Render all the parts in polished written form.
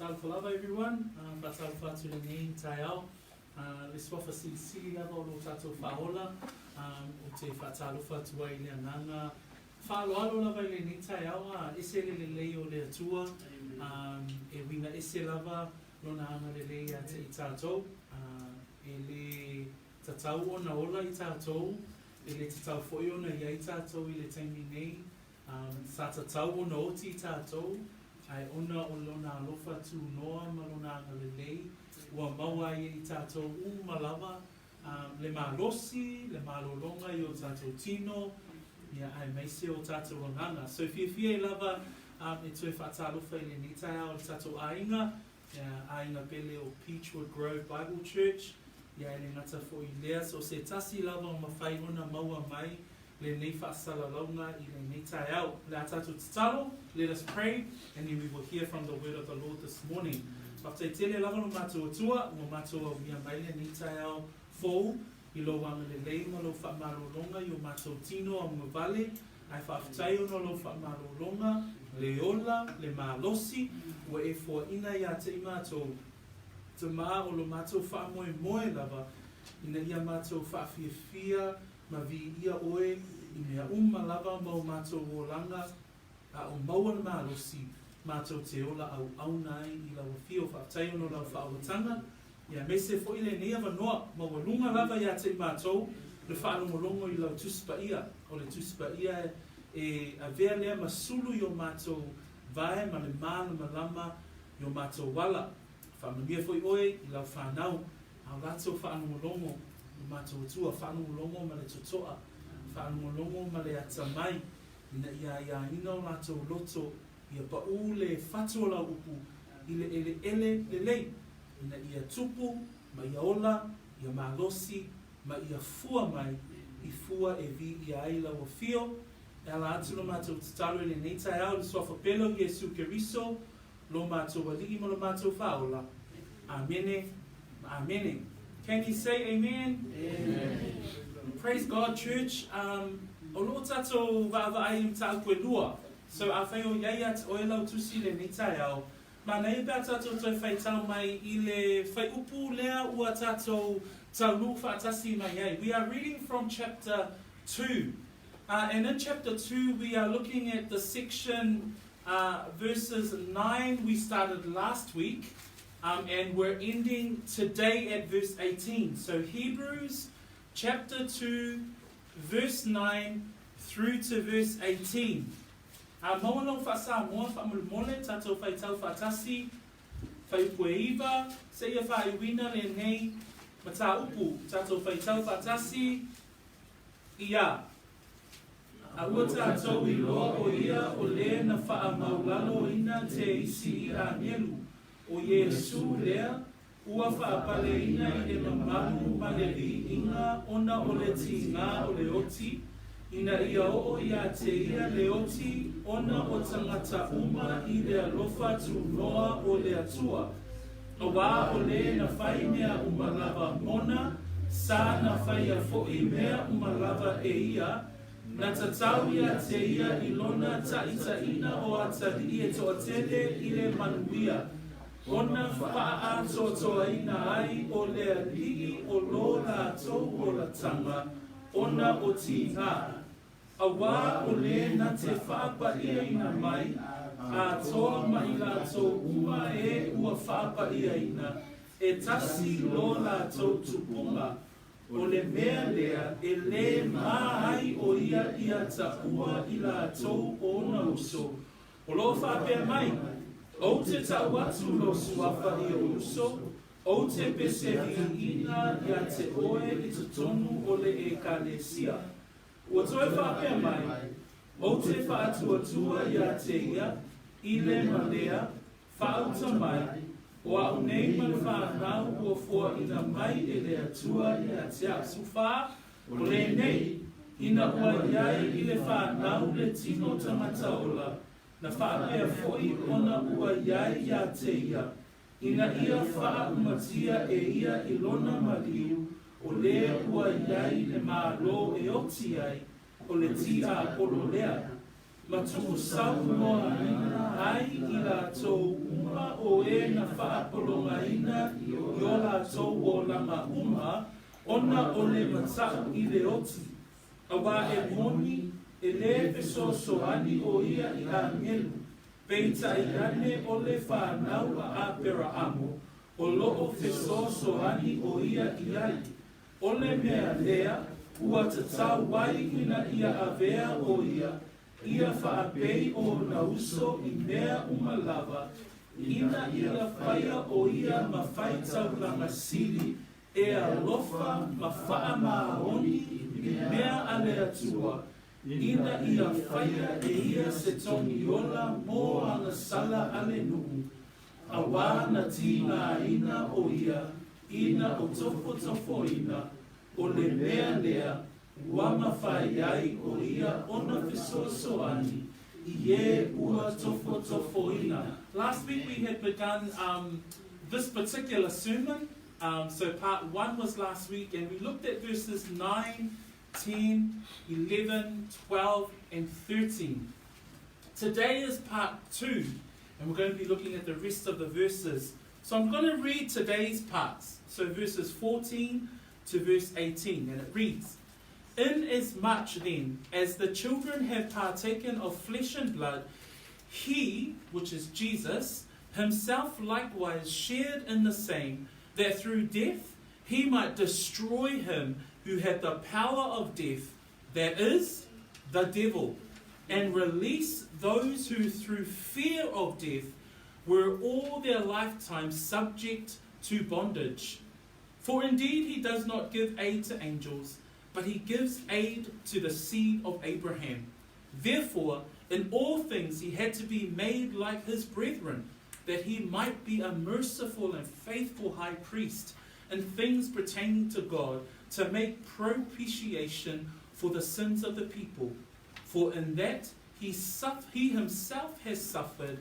Faatalofa lava everyone, faatalofa atu i lenei taeao. Le suafa silisili lava o lo tatou Faaola, ou te faatalofa atu ai i le agaga faaaloalo lava i lenei taeao, e ese le lelei o le Atua, e uiga ese lava Lona agalelei ia te i tatou. E le tatau ona ola i tatou, e le tatau foi ona i ai tatou i le taimi nei, Sa tatau ona oti i tatou, ae ona o Lona alofa tunoa ma Lona agalelei, ua maua ai e i tatou uma lava le malosi, le malologa i o tatou tino, ia, aemaise o tatou agaga. So, fiafia ai lava e toe faatalofa i lenei taeao i le tatou aiga, aiga pele o Peachwood Grove Bible Church, ia, e le gata foi i lea, so o se tasi lava o mafai ona maua mai lenei faasalalauga i lenei taeao. O le a tatou tatalo, let us pray, and then we will hear from the word of the Lord this morning. Faafetai tele lava lo matou Atua, ua matou aulia mai lenei taeao fou i lou agalelei ma lou faamalologa i o matou tino augavale, ae faafetai ona o lou faamalologa, le ola, le malosi, ua e foaina ia te i matou, Tama, o lo matou faamoemoe lava ina ia matou faafiafia ma viia oe i mea uma lava ma o matou olaga, a o maua le malosi matou te ola auauna ai i lau afio. Faafetai ona o lau faaolataga, ia aemaise foi lenei avanoa maualuga lava ia te i matou le faalogologo i lau Tusi Paia. O le Tusi Paia e avea lea ma sulu i o matou vae ma le malamalama i o matou ala. Faamanuia foi oe i lau fanau a o latou faalogologo i lo matou Atua, faalogologo ma le totoa, faalogologo ma le atamai, ina ia aiaina o latou loto ia paʻū le fatu o lau upu i le eleele lelei, ina ia tupu ma ia ola, ia malosi ma ia fua mai i fua e viia ai lau afio. E ala atu lo matou tatalo i lenei taeao i le Suafa pele o Iesu Keriso, Lo matou Alii ma lo matou Faaola. Amene ma amene. Can you say amen? Amen. Praise God church. Um, o loo tatou vaavaai i mataupu e lua. So afai o iai ia te oe lau tusi i lenei taeao, manaia pe a tatou toe faitau mai i le fuaiupu lea ua tatou taunuu faatasi mai ai. We are reading from chapter 2. And in chapter 2 we are looking at the section verses 9 we started last week, and we're ending today at verse 18. So Hebrews chapter 2, verse 9 through to verse 18. A maua lau faa-Samoa faamolemole, tatou faitau faatasi, fuaiupu e iva, seia faaiuina lenei mataupu, tatou faitau faatasi, ia. A ua tatou iloa o ia o le na faamaulaloina te isi i agelu, o Iesū lea, ua faapaleina i le mamalu ma le viiga ona o le tigā o le oti, ina ia oo ia te ia le oti ona o tagata uma i le alofa tunoa o le Atua. Auā o le na fai mea uma lava mona, sa na faia foʻi mea uma lava e ia, Na tatau ia te ia i lona taʻitaʻina o atalii e toatele i le manuia, ona faaatoatoaina ai o le alii o lo latou olataga, ona o tigā. Auā o le na te faapaʻiaina mai, atoa ma i latou uma e ua faapaʻiaina, e tasi lo latou tupuga, O le mea lea e lē mā ai ʻo ia ia taua i latou o ona uso, o lo o faapea mai, Ou te tau atu lou suafa i ou uso, ou te pese viiina iā te oe i totonu o le ʻEkalesia. Ua toe faapea mai, Ou te faatuatua iā te ia, i le ma lea, Faauta mai, o a'u nei ma le fanau ua foaina mai e le Atua ia te a'u. Fa, o lenei, ina ua iai i le fanau le tino tagata ola, na faapea foʻi ona ua iai ia te ia, ina ia faaumatia e ia i lona maliu, o le ua iai le Malo e oti ai, o le tiapolo lea. Ma tuusaunoaina ai i latou uma. uma o e na faapologaina i o latou olaga uma ona o le mataʻu i le oti, auā e moni e lē fesoasoani ʻo ia i agelu, peitai ane o le fanau a Aperaamo o loʻo fesoasoani ʻo ia i ai. O le mea lea ua tatau ai ina ia avea ʻo ia ia faapei o ona uso i mea uma lava, ina ia faia ʻo ia ma faitaulaga sili e alofa ma faamaoni i mea a le Atua, ina ia faia e ia se togiola mo agasala a le nuu, auā na tigaina ʻo ia ina o tofotofoina, o le mea lea ua mafai ai ʻo ia ona fesoasoani i e ua tofotofoina. Last week we had begun um, this particular sermon. Um, so part 1 was last week, and we looked at verses 9, 10, 11, 12, and 13. Today is part 2, and we're going to be looking at the rest of the verses. So I'm going to read today's parts. So verses 14 to verse 18, and it reads, Inasmuch then as the children have partaken of flesh and blood, he, which is Jesus, himself likewise shared in the same, that through death he might destroy him who had the power of death, that is, the devil, and release those who through fear of death were all their lifetime subject to bondage. For indeed he does not give aid to angels, but he gives aid to the seed of Abraham. Therefore, in all things he had to be made like his brethren, that he might be a merciful and faithful high priest in things pertaining to God, to make propitiation for the sins of the people. For in that he, he himself has suffered,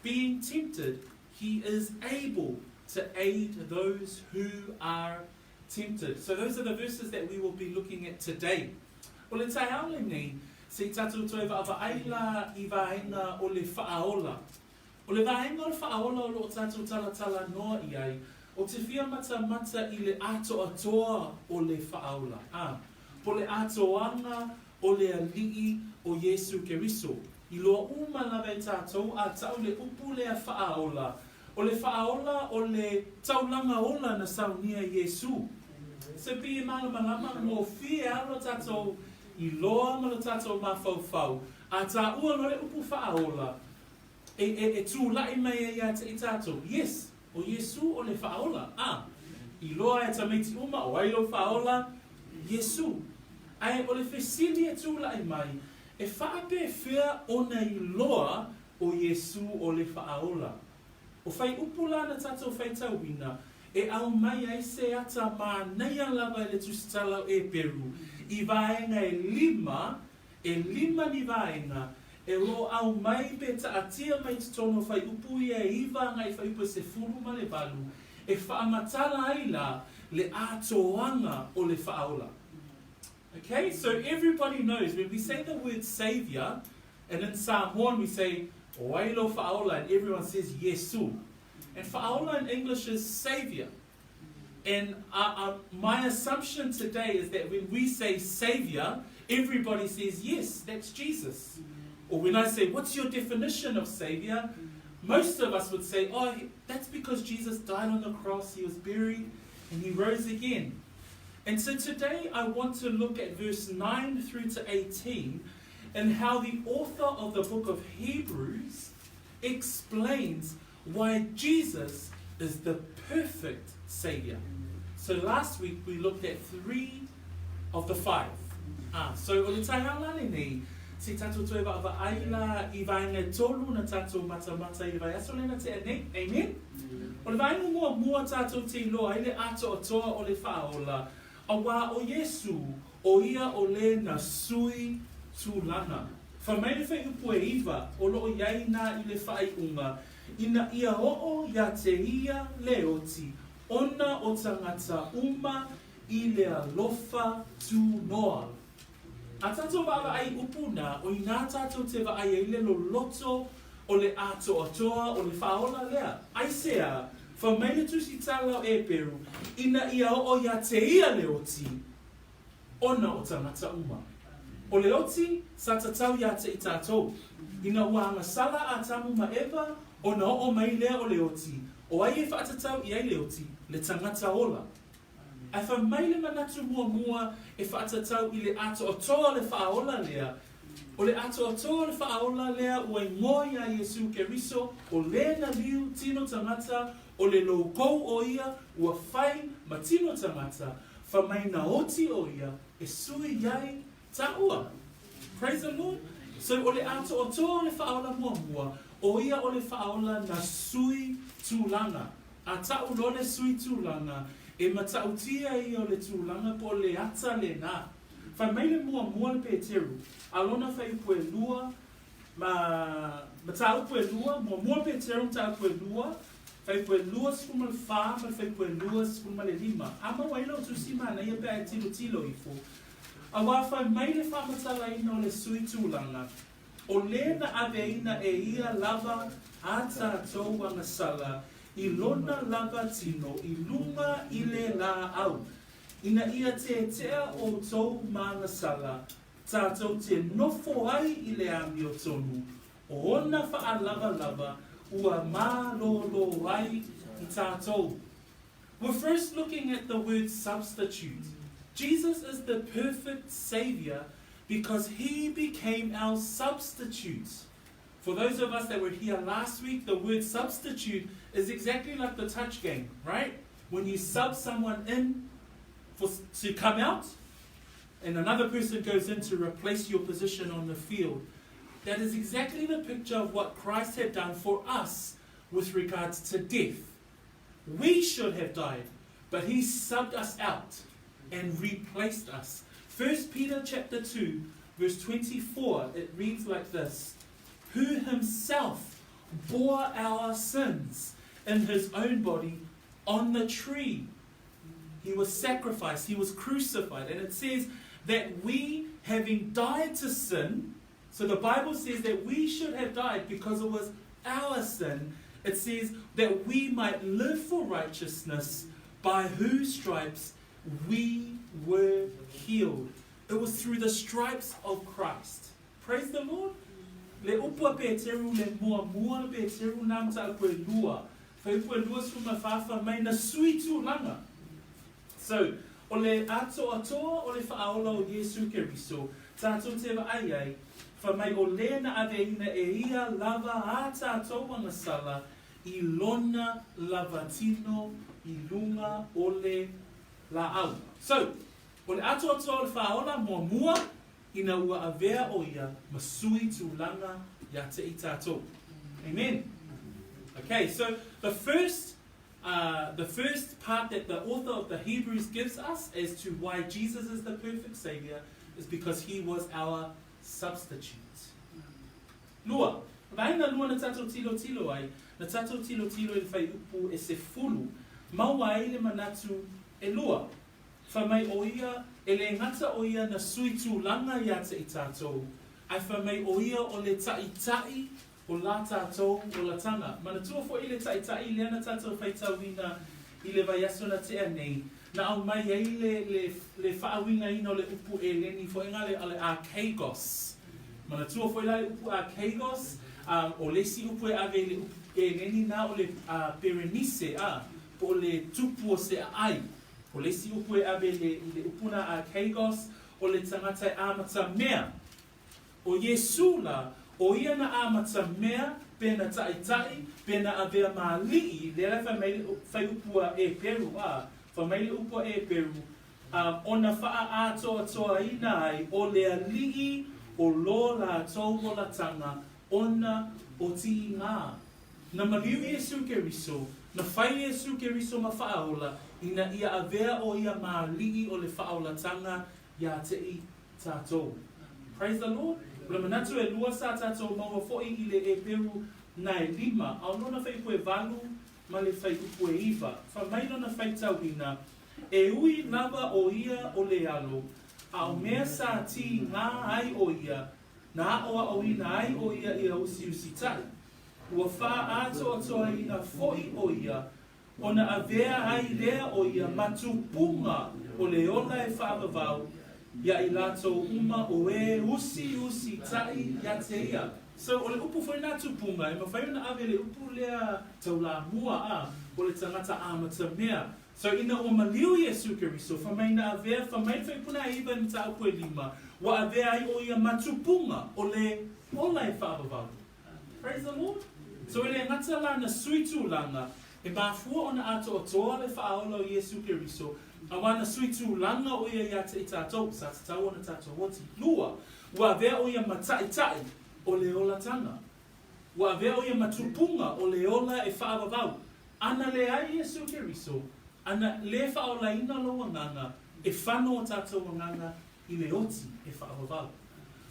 being tempted, he is able to aid those who are tempted. So those are the verses that we will be looking at today. O le taeao lenei, se i tatou toe vaavaai la i vaega o le faaola. O le vaega o le faaola o loo tatou talatalanoa i ai, ou te fia matamata i le atoatoa o le faaola, a, po le atoaga o le Alii o Iesu Keriso. Iloa uma lava e tatou a tau le upu lea faaola, o le faaola o le taulaga ola na saunia e Iesu. Se pei e malamalama gofie a lo tatou iloa ma lo tatou mafaufau, a taua loa le upu faaola, e, e, e tulaʻi mai ai ia te i tatou, yes, ʻo Iesū o le Faaola, a, iloa e tamaiti uma ʻo ai lou Faaola? Iesū. Ae o le fesili e tulaʻi mai, e faapefea ona iloa ʻo Iesū o le Faaola? ʻO Whaiupu la na tatou faitauina, e aumai ai se ata manaia lava i le Tusitala o Eperu, i vaega e lima, e lima ni vaega, e o aumai pe taatia mai totonu o fuaiupu ia e iva agai fuaiupu e sefulu ma le valu, e faamatala ai la le atoaga o le faaola. Okay, so everybody knows when we say the word savior, and in Samoan we say o ai lou faaola, and everyone says Iesu. And faaola in English is savior. And uh, uh, my assumption today is that when we say savior, everybody says, yes, that's Jesus. Or when I say, what's your definition of savior? Most of us would say, oh, that's because Jesus died on the cross, he was buried, and he rose again. And so today I want to look at verse 9 through to 18 and how the author of the book of Hebrews explains why Jesus is the perfect Savior. So last week we looked at three of the five. Ah, so o le taeao la lenei, se tatou toe vaavaai la i vaega e tolu na tatou matamata i le vaiaso lea na tea nei. Amen? O le vaega muamua tatou te iloa ai le atoatoa o le faaola, auā ʻo Iesū, ʻo ia o le na sui tulaga. Fai mai le fuaiupu e iva o loo i ai nā i le faaiuga, ina ia oo iā te ia le oti ona o tagata uma i le alofa tunoa. A tatou vaavaai i upu na, o inā tatou te vaai ai le loloto O le atoatoa o le Faaola lea. Aisea? Fai mai le Tusi Tala o Eperu, ina ia oo iā te ia le oti, ona o tagata uma. O le oti, sa tatau iā te i tātou. Ina ua agasala a Atamu ma Eva, ona oo mai lea o le oti, o ai e faatatau i ai le oti? Le tagata ola. Ae fai mai le manatu muamua e faatatau i le atoatoa o le Faaola lea, O le atoatoa o le Faaola lea ua igoa iā Iesū Keriso, o le na liu tino tagata, o le loukou o ia ua fai ma tino tagata, fa mai na oti o ia e sui ai taua. Praise the Lord. So o le atoatoa o le Faaola muamua, o ia o le Faaola na sui tulaga. A ta'u loa le sui tulaga, e mata'utia ia o le tulaga po o le ata lenā. Fai mai le muamua le Peteru, a lona fuaiupu e lua, ma mataupu e lua, muamua Peteru mataupu e lua, fuaiupu e 24 ma le fuaiupu e 25. A maua ai lau tusi manaia pe a e tilotilo ifo, auā fai mai le faamatalaina o le sui tulaga, O le na aveina e ia lava a tātou agasala i lona lava tino i luga i le lāʻau, ina ia tētea ʻoutou ma agasala, tātou te nofo ai i le amiotonu, o ona faalavalava ua malōlō ai i tātou. We're first looking at the word substitute. Jesus is the perfect Savior because he became our substitute. For those of us that were here last week, the word substitute is exactly like the touch game, right? When you sub someone in for, to come out, and another person goes in to replace your position on the field. That is exactly the picture of what Christ had done for us with regards to death. We should have died, but he subbed us out and replaced us. 1 Peter chapter 2, verse 24, it reads like this Who himself bore our sins in his own body on the tree. He was sacrificed, he was crucified. And it says that we, having died to sin, so the Bible says that we should have died because it was our sin. It says that we might live for righteousness, by whose stripes we were healed. It was through the stripes of Christ. Praise the Lord. Le upu a Peteru, le muamua le Peteru nā mataupu e lua. Fuaiupu e 24 fai mai na sui tulaga. So, o le atoatoa o le Faaola o Iesu Keriso, tātou te vaai ai, fai mai o le na aveina e ia lava ā tātou agasala i lona lava tino i luga o le lāʻau. So, o le atoatoa o le Faaola muamua ina ua avea o ia ma sui tulaga iā te i tātou. Amen. Okay, so the first the first part that the author of the Hebrews gives us as to why Jesus is the perfect Savior is because he was our substitute. Lua, vaega lua na tātou tilotilo ai, na tātou tilotilo i le fuaiupu e 10, maua ai le manatu e lua. Fai mai o ia, e le gata o ia na sui tulaga iā te i tātou, ae fai mai o ia o le ta'ita'i o la tātou olatanga. Manatua fo'i le ta'ita'i lea na tātou faitauina i le vaiaso na tea nei, na aumai ai le, le, le faauigaina o le upu Eleni fo'i nga le, o le archegos. Manatua fo'i la le upu archegos, um, o le isi upu e ave i le upu Eleni na o le uh, Berenice, a, po o le tupu o se aai. O le isi upu e ave i le, i le upu na archegos, o le tagata e amata mea. ʻO Iesū lā, ʻo ia na amata mea, pe na taʻitaʻi, pe na avea ma aliʻi, lea la e fai mai le fuaiupu a Eperu, a, fai mai le upu a Eperu, a, o na faaʻātoatoaina ai o le aliʻi o lo lātou olatanga ona o tīgā. Na maliu Iesū Keriso, na fai Iesū Keriso ma faaola, ina ia avea o ia ma aliʻi o le faaolatanga iā te i tātou. Praise the Lord. O le manatu e lua sa tātou maua fo'i i le Eperu na e lima, a o lona fuaiupu e valu ma le fuaiupu e iva. Fai mai lona faitauina, E ui lava o ia o le alo, a o mea sa tīgā ai o ia, na aʻoaʻoina ai o ia ia usiusitaʻi. Ua faaatoatoaina foi ʻo ia, ona avea ai lea o ia ma tupuga o le ola e faavavau iā i latou uma o e usiusitaʻi iā te ia. So, o le upu foi lena tupuga, e mafai ona ave le upu lea taulamua, a, o le tagata amatamea. So, ina ua maliu Iesū Keriso, fai mai na avea, fai mai le Fuaipuna 9 i le mataupu e lima, ua avea ai ʻo ia ma tupuga o le ola e faavavau. Praise the Lord. So e le gata lana sui tulaga, e mafua ona atoatoa le faaola o Iesu Keriso, auā na sui tulaga ʻo ia iā te i tatou, sa tatau ona tatou oti. Lua, ua avea ʻo ia ma taʻitaʻi o le olatanga. Ua avea ʻo ia ma tupuga o le ola e faavavau. Ana leai Iesu Keriso, ana le faaolaina lou agaga, e fano o tatou agaga i le oti e faavavau.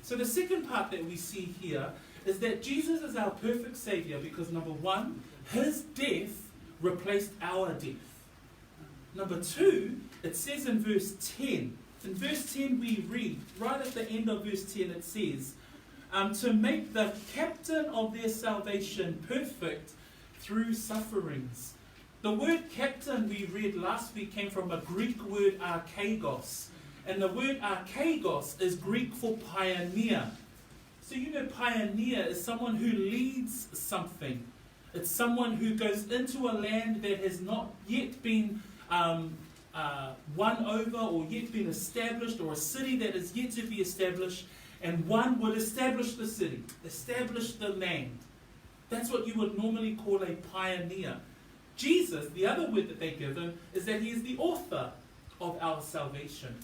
So the second part that we see here is that Jesus is our perfect savior because number one, his death replaced our death. Number two, it says in verse 10, in verse 10 we read, right at the end of verse 10 it says, um, to make the captain of their salvation perfect through sufferings. The word captain we read last week came from a Greek word archegos. And the word archegos is Greek for pioneer. So you know pioneer is someone who leads something. It's someone who goes into a land that has not yet been um, uh, won over or yet been established, or a city that is yet to be established, and one would establish the city, establish the land. That's what you would normally call a pioneer. Jesus, the other word that they give him, is that he is the author of our salvation.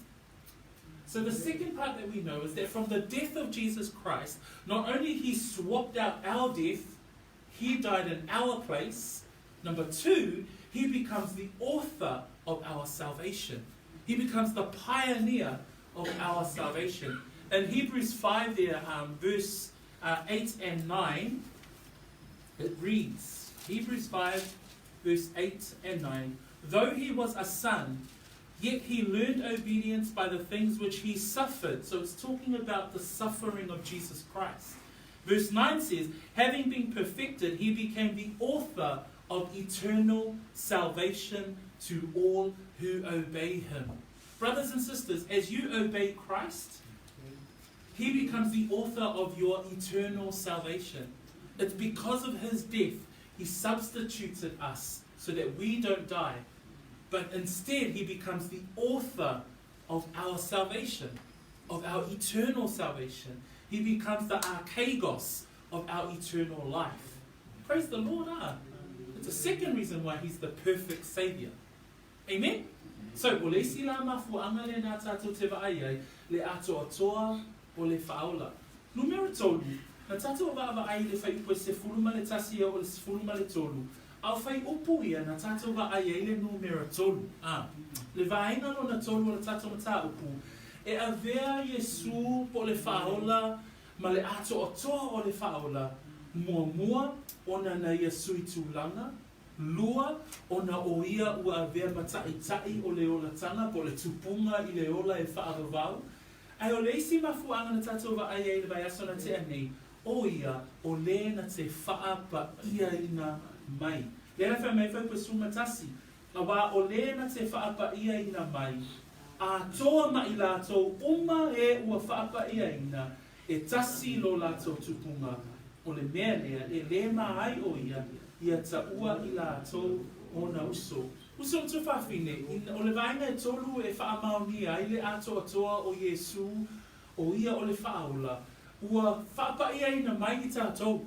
So the second part that we know is that from the death of Jesus Christ, not only he swapped out our death, he died in our place. Number two, he becomes the author of our salvation. He becomes the pioneer of our salvation. In Hebrews 5 there, um, verse uh, 8 and 9, it reads, Hebrews 5, verse 8 and 9, Though he was a son, yet he learned obedience by the things which he suffered. So it's talking about the suffering of Jesus Christ. Verse 9 says, Having been perfected, he became the author of eternal salvation to all who obey him. Brothers and sisters, as you obey Christ, he becomes the author of your eternal salvation. It's because of his death he substituted us so that we don't die, but instead he becomes the author of our salvation, of our eternal salvation. He becomes the archegos of our eternal life. Praise the Lord, ah. It's a second reason why he's the perfect Savior. Amen? So, o le isi la mafuaʻaga lenā tatou te vaai ai, le atoatoa o le faaola. Numera tolu, na tatou vaavaai i le fuaiupu e 11 e oo i le 13, a o fuaiupu ia na tatou vaai ai le numera tolu. A, le vaega lona tolu o le tatou mataupu, e avea Iesū po o le faaola ma le atoatoa o le faaola, muamua ona na ia sui tulaga, Lua, ona ʻo ia ua avea ma taʻitaʻi o le olatanga po o le tupuga i le ola e faavavau. Ae o le isi mafuaʻaga na tatou vaai ai i le vaiaso na tea nei, ʻo ia, ʻo le na te faapaʻiaina mai. Lea na fai mai fai koe 11, auā ʻo le na te faapaʻiaina mai, atoa ma i latou uma e ua faapaʻiaina, E tasi lo latou tupuga, o le mea lea e lē mā ai ʻo ia, ia taʻua i latou ona uso. Uso ma tuafafine, o le vaega e tolu e faamaonia ai le atoatoa o Iesū, ʻo ia o le faaola, ua faapaʻiaina mai i tatou.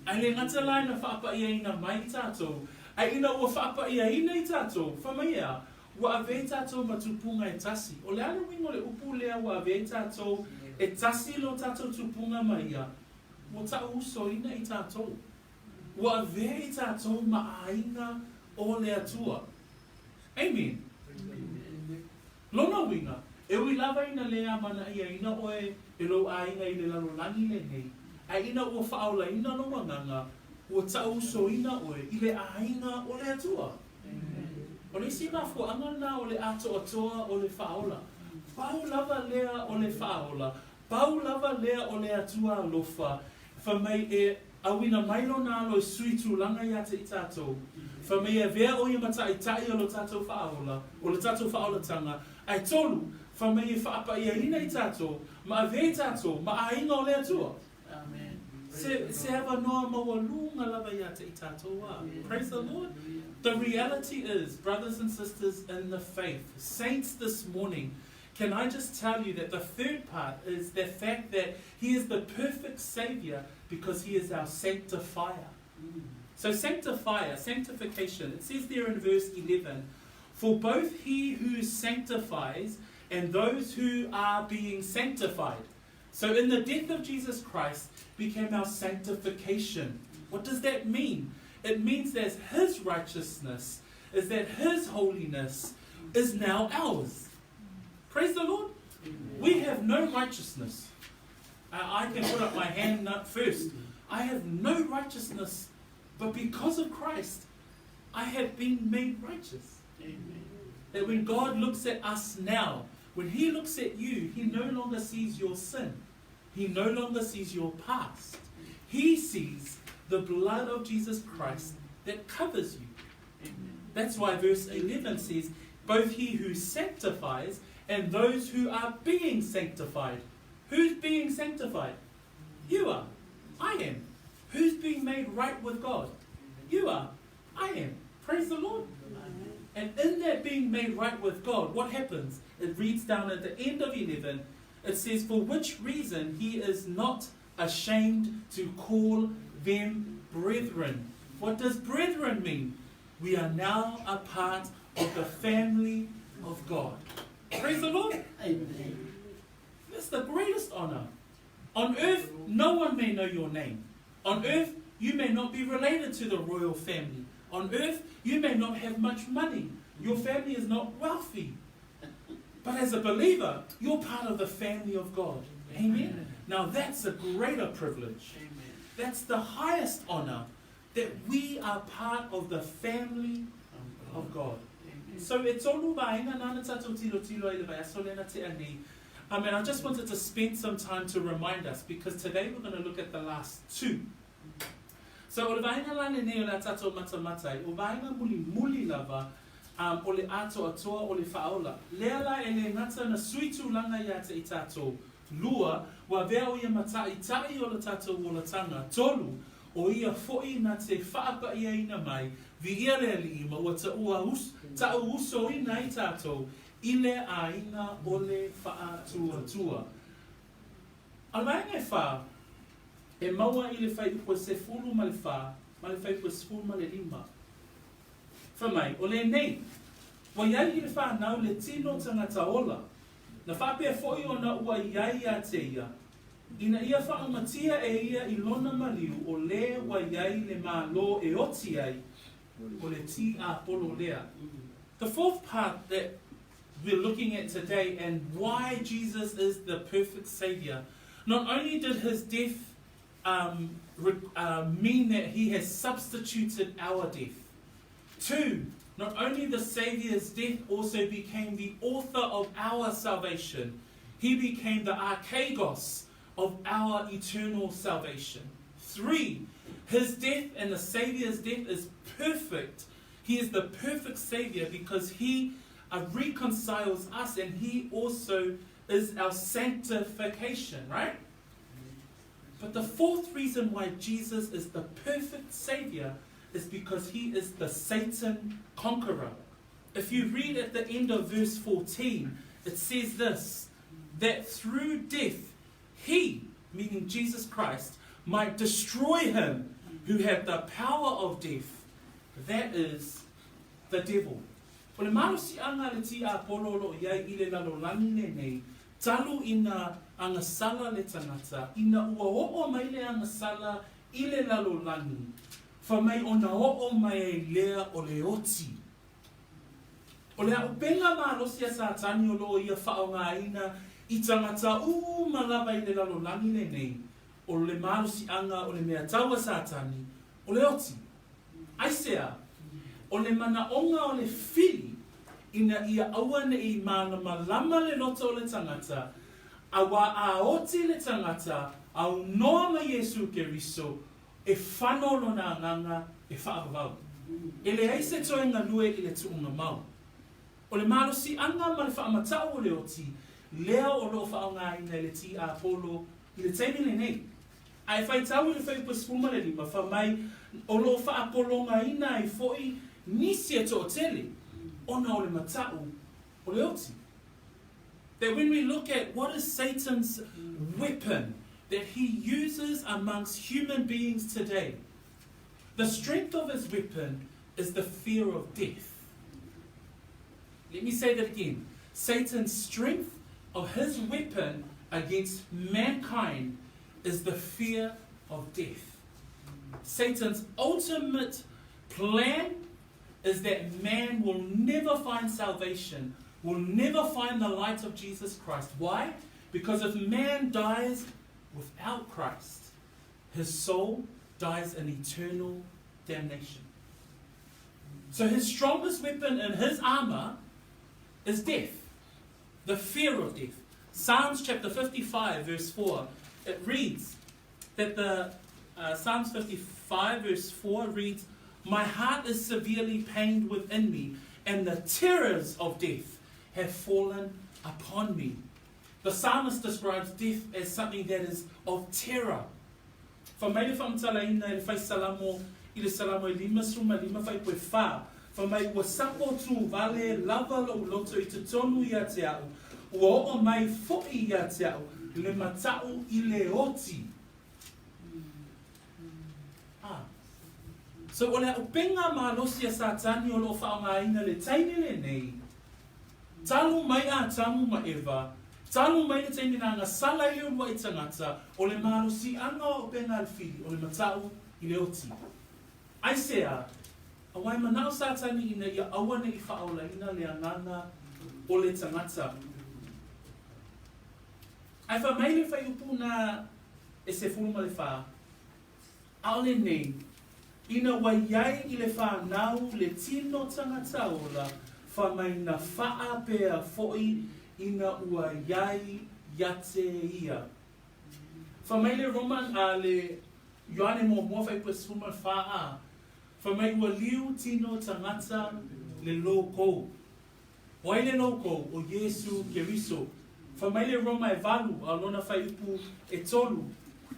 Ae le gata la ina faapaʻiaina mai i tatou, ae ina ua faapaʻiaina i tatou, fai mai e a, ua avea i tatou ma tupuga e tasi. O le a le uiga o le upu lea ua avea i tatou e tasi lo tatou tupuga ma ia? Ua taʻu-usoina i tatou. Ua avea i tatou ma aiga o le Atua. Amen. Lona uiga, e ui lava ina lē amanaʻiaina ʻoe e lou ʻāina i le lalolagi lenei, ae ina ua faaolaina lou agaga, ua taʻu-usoina ʻoe i le ʻāina o le Atua. O le isi mafuaʻaga lena o le atoatoa o le faaola. Pau lava lea o le faaola, pau lava lea o le Atua alofa, fai mai e. Auina mai Lona Alo e sui tulaga iā te i tātou, fai mai e avea ʻo ia ma taʻitaʻi o lo tātou faaola, o le tātou faaolatanga, ae tolu, fai mai e faapaʻiaina i tātou, ma avea i tātou ma ʻāiga o le Atua. Se, se avanoa maualuga lava iā te i tātou a. Praise the Lord. The reality is, brothers and sisters in the faith, saints this morning, can I just tell you that the third part is the fact that he is the perfect savior because he is our sanctifier. So sanctifier, sanctification, it says there in verse 11, for both he who sanctifies and those who are being sanctified. So in the death of Jesus Christ became our sanctification. What does that mean? It means that his righteousness, is that his holiness is now ours. Praise the Lord. We have no righteousness. I can put up my hand up first. I have no righteousness, but because of Christ, I have been made righteous. Amen. That when God looks at us now, when He looks at you, He no longer sees your sin. He no longer sees your past. He sees the blood of Jesus Christ that covers you. Amen. That's why verse 11 says, Both he who sanctifies and those who are being sanctified. Who's being sanctified? You are. I am. Who's being made right with God? You are. I am. Praise the Lord. And in that being made right with God, what happens? It reads down at the end of 11, it says, For which reason he is not ashamed to call them brethren. What does brethren mean? We are now a part of the family of God. Praise the Lord. Amen. That's the greatest honor. On earth, no one may know your name. On earth, you may not be related to the royal family. On earth, you may not have much money. Your family is not wealthy. But as a believer, you're part of the family of God. Amen? Now that's a greater privilege. Amen. That's the highest honor that we are part of the family of God. So e tolu vaega nāna tātou tilotilo ai le vaiaso lea na tea nei. I mean, I just wanted to spend some time to remind us because today we're going to look at the last two. So o le vaega la lenei o le a tātou matamatai, o vaega mulimuli lava um, o le atoatoa o le faaola. Lea la e le gata na sui tulaga iā te i tātou. Lua, ua avea ʻo ia ma taʻitaʻi o le tātou olatanga. Tolu, ʻo ia foʻi na te faapaʻiaina mai, viia le Alii ma ua taʻua us, taʻu usoina ai tātou i le ʻāina o le faatuatua. A o le vaega e fa, e maua i le fuaiupu e 14 ma le fuaiupu e 15. Fai mai, o lenei, ua i ai i le fanau le tino tangata ola, na faapea foʻi ona ua i ai iā te ia, ina ia faaumatia e ia i lona maliu o lē ua i ai le Mālō e oti ai, o le tiapolo lea. The fourth part that we're looking at today and why Jesus is the perfect Savior, not only did his death um, mean that he has substituted our death. Two, not only the Savior's death also became the author of our salvation, he became the archegos of our eternal salvation. Three, his death and the Savior's death is perfect. He is the perfect Savior because he uh, reconciles us and he also is our sanctification, right? But the fourth reason why Jesus is the perfect Savior is because he is the Satan conqueror. If you read at the end of verse 14, it says this that through death, he, meaning Jesus Christ, might destroy him who had the power of death, that is, the devil. O le malosiaga le tiapolo o loo i ai i le lalolagi lenei, talu ina agasala le tagata, ina ua oo mai le agasala i le lalolagi, fai mai ona oo mai ai lea o le oti. O le aupega malosi a Satani o loo ia faaogaina i tagata uma lava i le lalolagi lenei, o le malosiaga o le mea tau a Satani, o le oti. Aisea? O le manaʻoga o le fili ina ia aua neʻi mālamalama le loto o le tagata, auā a oti le tagata, aunoa ma Iesū Keriso, E fano lona agaga e faavavau. E leai se toe galue i le tuugamau. O le malosiaga ma le faamatau o le oti lea o loo faaaogaina e le tiapolo i le taimi lenei. A e faitau i le fuaiupu e 15, fai mai o loo faapologaina ai foi nisi e toatele ona o le matau o le oti. That when we look at what is Satan's weapon that he uses amongst human beings today, the strength of his weapon is the fear of death. Let me say that again. Satan's strength of his weapon against mankind is the fear of death. Satan's ultimate plan is that man will never find salvation, will never find the light of Jesus Christ. Why? Because if man dies without Christ, his soul dies in eternal damnation. So his strongest weapon in his armor is death, the fear of death. Psalms chapter 55, verse 4, it reads that the Psalms 55, verse 4 reads, My heart is severely pained within me, and the terrors of death have fallen upon me. The psalmist describes death as something that is of terror. Fai mai le faamatalaina e le fai salamo i le Salamo e 55 fuaiupu e fa, fai mai, Ua sapo tūvale lava lou loto i totonu ia te au, ua oo mai foi ia te au le mataʻu i le oti. Ah. So o le aupenga malosi a Satani o loo faaaogaina le taimi lenei, Talu mai Atamu ma Eva, talu mai le taimi na agasala ai le uluai tagata, o le malosiaga o auupega a le fili, o le matau i le oti. Aisea? Aua e manao Satani ina ia aua ne i faaolaina le agaga o le tagata. Ae fai mai le fuaiupu na e 14, ʻAʻole nei, ina ua iai i le whanau le tino tangata ola, fai mai na faapea foi ina ua iai ia te ia. Fai mai le Roman a le Ioane muamua fuaiupu e 14 a, fai mai ua liu tino tagata le loukou. O ai le loukou? O Iesu Keriso. Fai mai le Roma e valu, a o lona fuaiupu e tolu.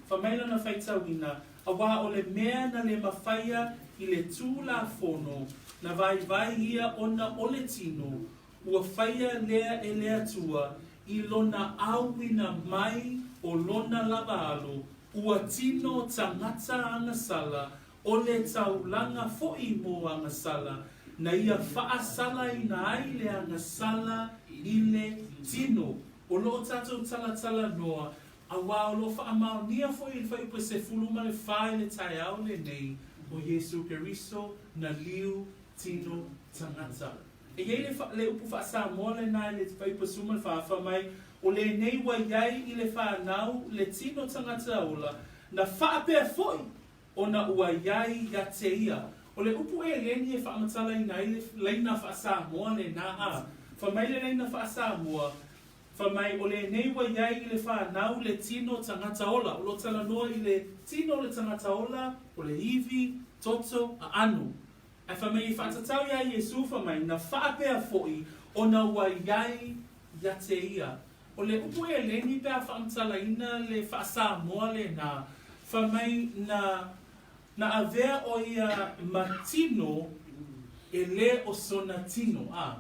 Fai mai lana faitauina, Auā o le mea na le mafaia i le Tulafono, na vaivai ia ona o le tino, ua faia lea e le Atua i lona auina mai o lona lava alo, ua tino tagata agasala O le taulaga foi mo agasala, na ia faasalaina ai le agasala i le tino. O loo tatou talatalanoa, auā o loo faamaonia foi i le fuaiupu e 14 i le taeao lenei, o Iesu Keriso na liu tino tagata. E i ai le, le upu faa-Samoa lenā i le fuaiupu e 14, fai mai, O lenei ua i ai i le whanau le tino tagata ola, na faapea foi ona ua iai ia te ia. O le upu eleni e faamatalaina ai le laina faa-Samoa lenā a, fai mai le laina faa-Samoa, fai mai o lenei ua iai i le whanau le tino tagata ola. O lo talanoa i le tino o le tagata ola, o le ivi, toto, aano. Ae fai mai e faatatau iā Iesu fai mai, na faapea foi ona ua iai ia te ia. O le upu eleni pe a faamatalaina le faa-Samoa lenā, fai mai na, na avea o ia ma tino e le o sona tino, a,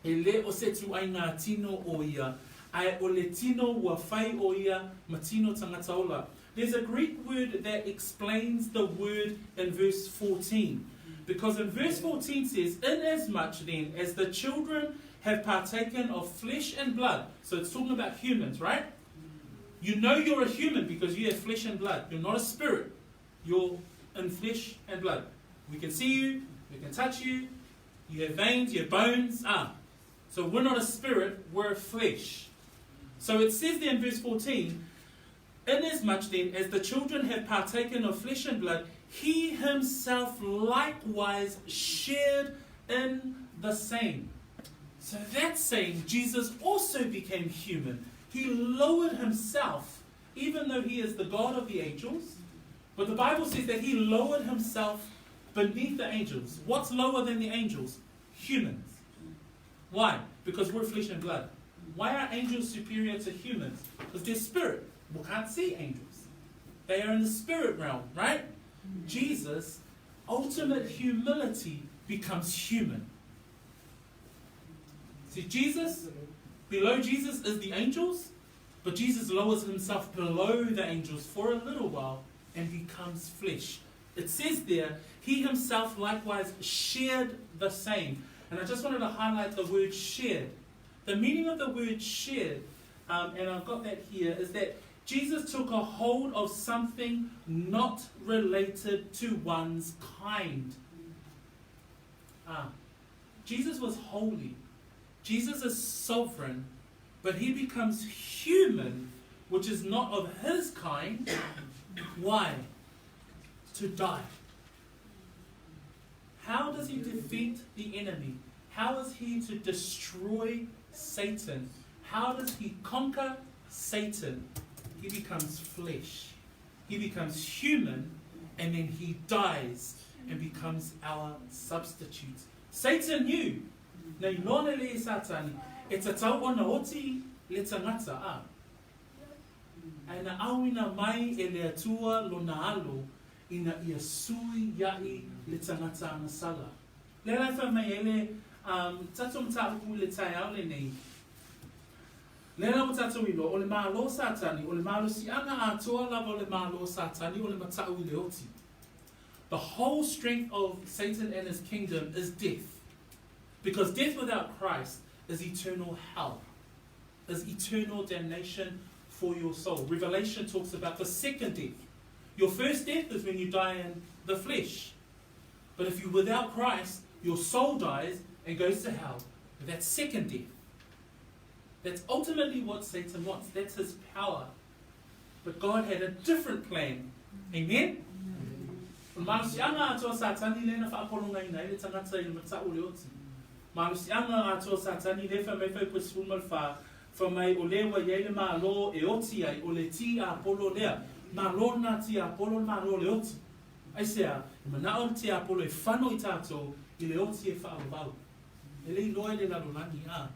e le o se tuaigā tino o ia, ae o le tino ua fai o ia ma tino tagata ola. There's a Greek word that explains the word in verse 14. Because in verse 14 says, Inasmuch then as the children have partaken of flesh and blood. So it's talking about humans, right? You know you're a human because you have flesh and blood. You're not a spirit. You're in flesh and blood. We can see you, we can touch you, you have veins, you have bones. Ah. So we're not a spirit, we're flesh. So it says there in verse 14, Inasmuch then as the children have partaken of flesh and blood, he himself likewise shared in the same. So that's saying Jesus also became human. He lowered himself, even though he is the God of the angels, But the Bible says that he lowered himself beneath the angels. What's lower than the angels? Humans. Why? Because we're flesh and blood. Why are angels superior to humans? Because they're spirit. We can't see angels. They are in the spirit realm, right? Jesus, ultimate humility, becomes human. See, Jesus, below Jesus is the angels, but Jesus lowers himself below the angels for a little while and becomes flesh. It says there, he himself likewise shared the same. And I just wanted to highlight the word shared. The meaning of the word shared, and I've got that here, is that Jesus took a hold of something not related to one's kind. Jesus was holy. Jesus is sovereign, but he becomes human, which is not of his kind. Why? To die. How does he defeat the enemy? How is he to destroy Satan? How does he conquer Satan? He becomes flesh. He becomes human, and then he dies and becomes our substitute. Satan knew. Na iloa le Satani, e tatau ona oti le tagata a. Ae na auina mai e le Atua lona alo ina ia sui ia'i le tagata agasala. Lea la e fai mai ai le tatou mataupu i le taeao lenei. Lea la ua tatou iloa, o le Malo o Satani, o le malosiaga atoa lava o le Malo o Satani o le mata'u i le oti. The whole strength of Satan and his kingdom is death. Because death without Christ is eternal hell, is eternal damnation for your soul. Revelation talks about the second death. Your first death is when you die in the flesh. But if you're without Christ, your soul dies and goes to hell. That's second death. That's ultimately what Satan wants. That's his power. But God had a different plan. Amen? O le malosiaga atoa Satani lea na faapologaina ai le tagata i le mata'u o le oti. Malosiaga atoa Satani lea fai mai fai 14, fai mai o lea ua i ai le Malo e oti ai, o le tiapolo lea. Malo lena tiapolo, le Malo o le oti. Aisea? E mana'o le tiapolo e fano i tatou i le oti e fa'avavau. E le iloa i le lalolagi, a.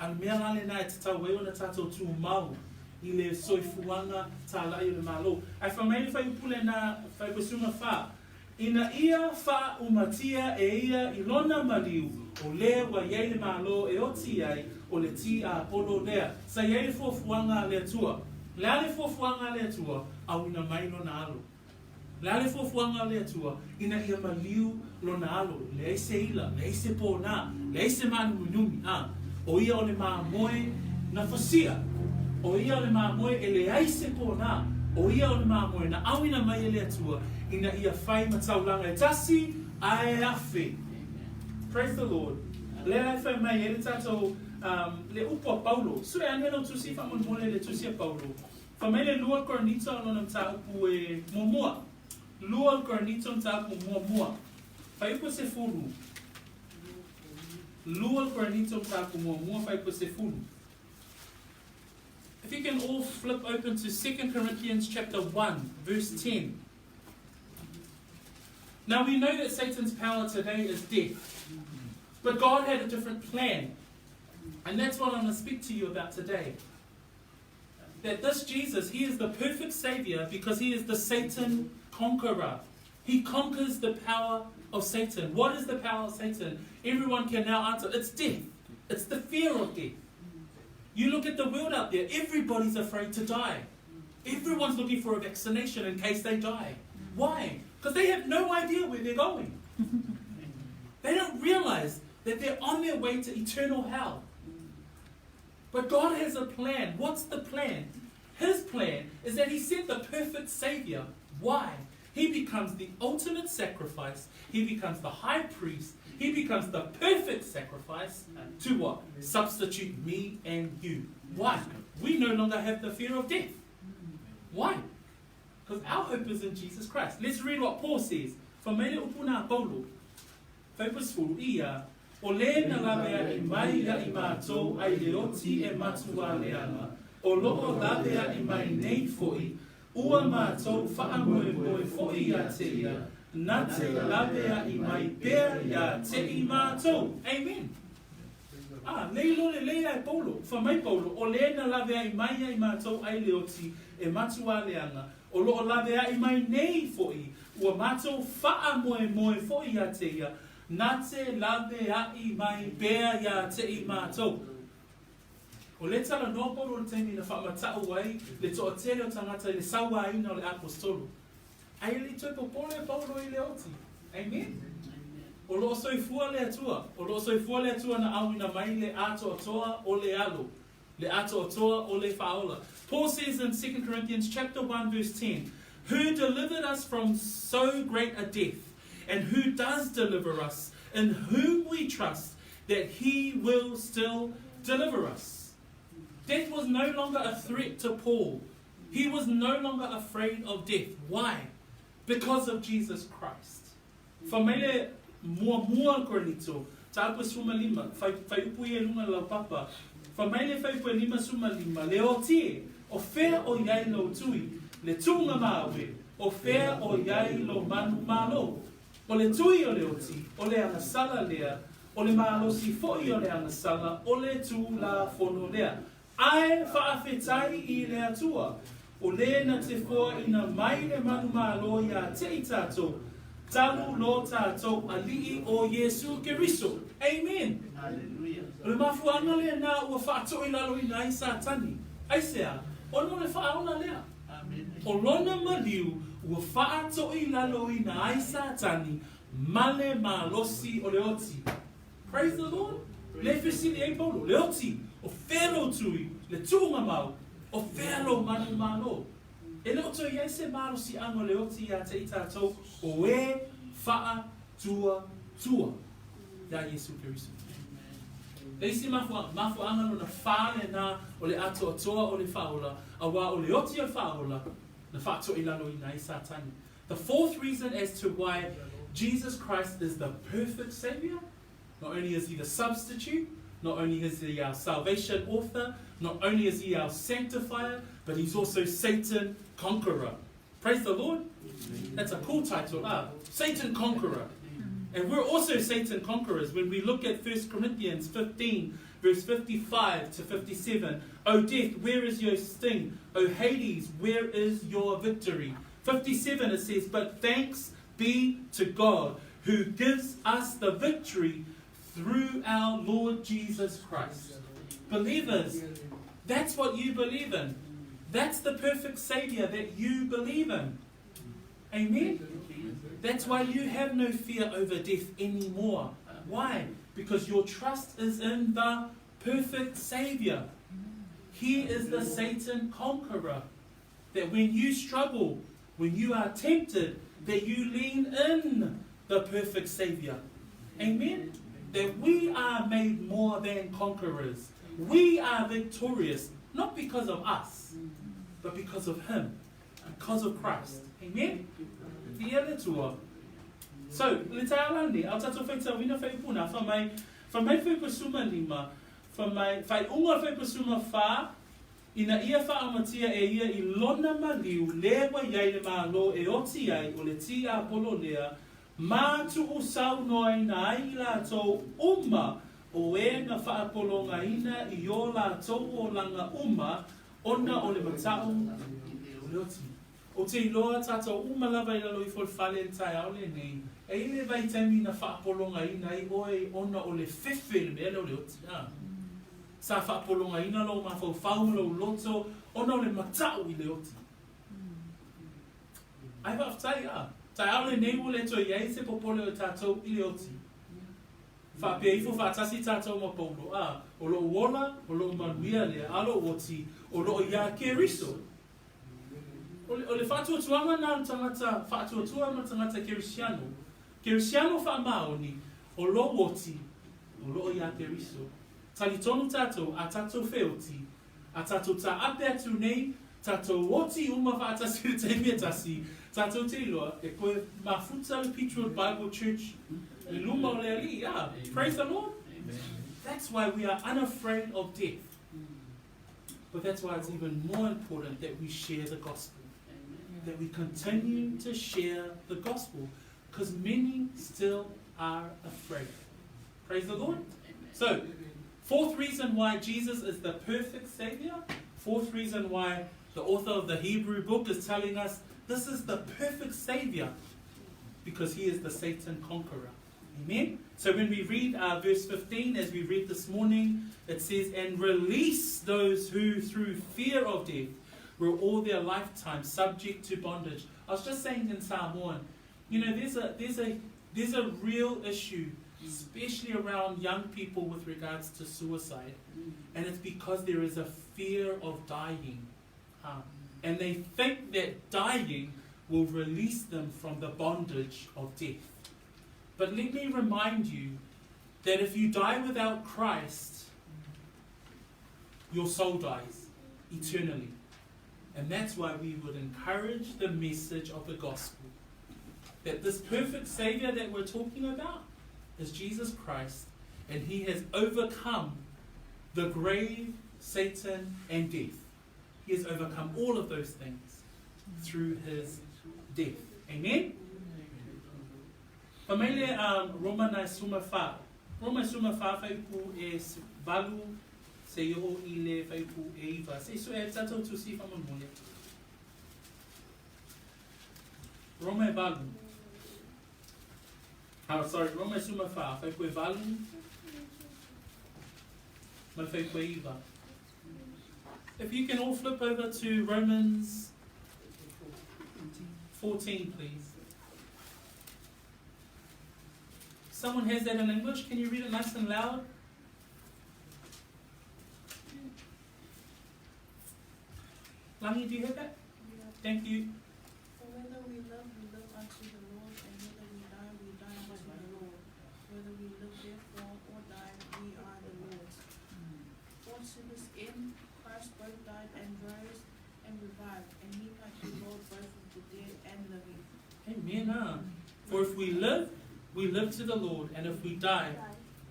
A o le mea la lena e tatau ai ona tatou tumau i le soifuaga tāla'i o le Malo. Ae fai mai le fuaiupu lena, fuaiupu 14, Ina ia faaumatia e ia i lona maliu, o le ua i ai le Malo e oti ai, o le tiapolo lea. Sa i ai le fuafuaga a le Atua. Le a le fuafuaga a le Atua? Auina mai lona alo. Le a le fuafuaga a le Atua ina ia maliu lona alo, leai se ila, leai se pōnā, leai se mānuminumi, a ʻo ia o le māmoe na fasia, ʻo ia o le māmoe e leai se pōnā, ʻo ia o le māmoe na ʻauina mai e le Atua ina ia fai ma taulaga e tasi a e afe. Praise the Lord. Lea e fai mai ai le tatou, um, le upu a Paulo. Sue ane lau tusi faamolemole le tusi a Paulo. Fai mai le lua Korinito o lona mataupu e muamua. Lua Korinito mataupu muamua. Fuaiupu 10. Lua Korinito mataupu muamua fuaiupu 10. If you can all flip open to 2 Corinthians chapter 1, verse 10. Now we know that Satan's power today is death. But God had a different plan. And that's what I'm going to speak to you about today. That this Jesus, he is the perfect savior because he is the Satan conqueror. He conquers the power of Satan. What is the power of Satan? Everyone can now answer. It's death. It's the fear of death. You look at the world out there, everybody's afraid to die. Everyone's looking for a vaccination in case they die. Why? Because they have no idea where they're going. They don't realize that they're on their way to eternal hell. But God has a plan. What's the plan? His plan is that He sent the perfect Savior. Why? He becomes the ultimate sacrifice. He becomes the high priest. He becomes the perfect sacrifice to what? Substitute me and you. Why? We no longer have the fear of death. Why? Because our hope is in Jesus Christ. Let's read what Paul says. Fai mai le upu na Paulo. Fuaiupu 10, ia, O lē na laveaʻi mai ia i mātou ai le oti e matuā leaga, o loʻo laveaʻi mai nei foʻi, Ua mātou faamoemoe foʻi iā te ia, na te laveaʻi mai pea iā te i mātou. Amen. A, le iloa lelei a e Paulo. Fai mai Paulo, o lē na laveaʻi mai ia i mātou ai le oti e matuā leaga, o loo laveaʻi mai nei foʻi, ua mātou faamoemoe foʻi iā te ia, na te laveaʻi mai pea iā te i mātou. O lē talanoa Paulo i le taimi na faamataʻu ai le toatele o tagata i le sauāina o le aposetolo. Ae le i toe popole Paulo i le oti. Amen. O loo soifua le Atua. O loo soifua le Atua na auina mai le atoatoa o le alo. Le atoatoa o le faaola. Paul says in 2 Corinthians chapter 1 verse 10, Who delivered us from so great a death, and who does deliver us, in whom we trust, that he will still deliver us. Death was no longer a threat to Paul. He was no longer afraid of death. Why? Because of Jesus Christ. Fai mai le muamua Korinito, mataupu e 15, fai, faiupu ia i luga o le laupapa. Fai mai le faiupu e 55, Le oti e, o fea o i ai lou tui, le tuuga maue, o fea o i ai lou manumalo? O le tui o le oti, o le agasala lea, o le malosi foʻi o le agasala, o le Tulafono lea. Ae faafetai i le Atua, o lē na te foaina mai le manumalo iā te i tātou, talu lo tātou Alii o Iesu Keriso. Amen! O le mafuaaga lenā ua faatoilaloina ai Satani. Aisea? Ona o le faaola lea. O lona maliu ua faatoilaloina ai Satani ma le malosi o le oti. Praise the Lord! Le fesili ai Paulo, Le oti, o fea lou tui, le tuuga mau, o fea lou manumalo? E le o toe i ai se malosiaga o le oti iā te i tātou o e faatuatua iā Iesu Keriso. Le isi mafuaaga, mafuaaga lona fa lenā o le atoatoa o le faaola, auā o le oti o le faaola na faatoilaloina ai Satani. The fourth reason as to why Jesus Christ is the perfect Savior, not only is he the substitute, not only is he our salvation author, not only is he our sanctifier, but he's also Satan conqueror. Praise the Lord. That's a cool title, ah. Satan conqueror. And we're also Satan conquerors when we look at 1 Corinthians 15, verse 55 to 57. O death, where is your sting? O Hades, where is your victory? 57 it says, But thanks be to God who gives us the victory through our Lord Jesus Christ. Believers, that's what you believe in. That's the perfect Savior that you believe in. Amen? That's why you have no fear over death anymore. Why? Because your trust is in the perfect Savior. He is the Satan conqueror. That when you struggle, when you are tempted, that you lean in the perfect Savior. Amen? That we are made more than conquerors. We are victorious, not because of us, but because of Him, because of Christ. Amen? Viia le Atua. So, le taeao lenei, a o tatou faitauina faaiupu na, fai mai, fai mai fuaiupu 15, fai mai, faaiuga o le fuaiupu 14, Ina ia faaamatia e ia i lona maliu lē ua i ai le Malo e oti ai o le tiapolo lea, ma tuusaunoaina ai i latou uma o e na faapologaina i o latou olaga uma ona o le mataʻu o le oti. Ou te iloa tatou uma lava i lalo ifo o le fale i le taeao lenei, e i le vaitaimi na faapologaina ai oe ona o le fefe i le mea lea o le oti, a. Sa faapologaina lou mafaufau ma lou loto ona o le mataʻu i le oti. Ae faafetai, a. Taeao lenei ua le toe i ai se popole o tatou i le oti. Faapea ifo faatasi tatou ma Paulo, a, o lou ola, o lou manuia lea, a lou oti, o loo iā Keriso. O le, o le faatuatuaga na o le tagata faatuatua ma le tagata Kerisiano. Kerisiano faamaoni, o lou oti, o loo iā Keriso. Talitonu tatou, a tatou feoti, a tatou taape atu nei, tatou oti uma faatasi i le taimi e tasi, tatou te iloa, e koe mafuta le Peachwood Bible Church i luma o le Alii. Ah, praise the Lord. That's why we are unafraid of death. But that's why it's even more important that we share the gospel. That we continue to share the gospel because many still are afraid. Praise the Lord. So, fourth reason why Jesus is the perfect Savior. Fourth reason why the author of the Hebrew book is telling us this is the perfect Savior because he is the Satan conqueror. Amen? So when we read uh, verse 15, as we read this morning, it says, And release those who through fear of death were all their lifetime subject to bondage. I was just saying in Samoan, you know, there's a, there's a, there's a real issue, especially around young people with regards to suicide. And it's because there is a fear of dying. Um, and they think that dying will release them from the bondage of death. But let me remind you that if you die without Christ, your soul dies eternally. And that's why we would encourage the message of the gospel. That this perfect Savior that we're talking about is Jesus Christ, and he has overcome the grave, Satan, and death. He has overcome all of those things through his death. Amen? Fa mai le um, Roma nai suma fa. Roma suma fa faipu e valu se i o i le faipu e iva. Se iso e tatou tusi fa mole. Roma e valu. Oh, sorry, Roma e suma fa. Faipu e valu. Ma faipu e iva. If you can all flip over to Romans 14, please. Someone has that in English. Can you read it nice and loud? Langi, do you have that? Yeah. Thank you. For whether we live, we live unto the Lord, and whether we die, we die unto the Lord. Whether we live therefore or die, we are the Lord's. For to this end Christ both died and rose and revived, and he might be Lord both of the dead and living. Amen. Huh? For if we live, we live to the Lord, and if we die,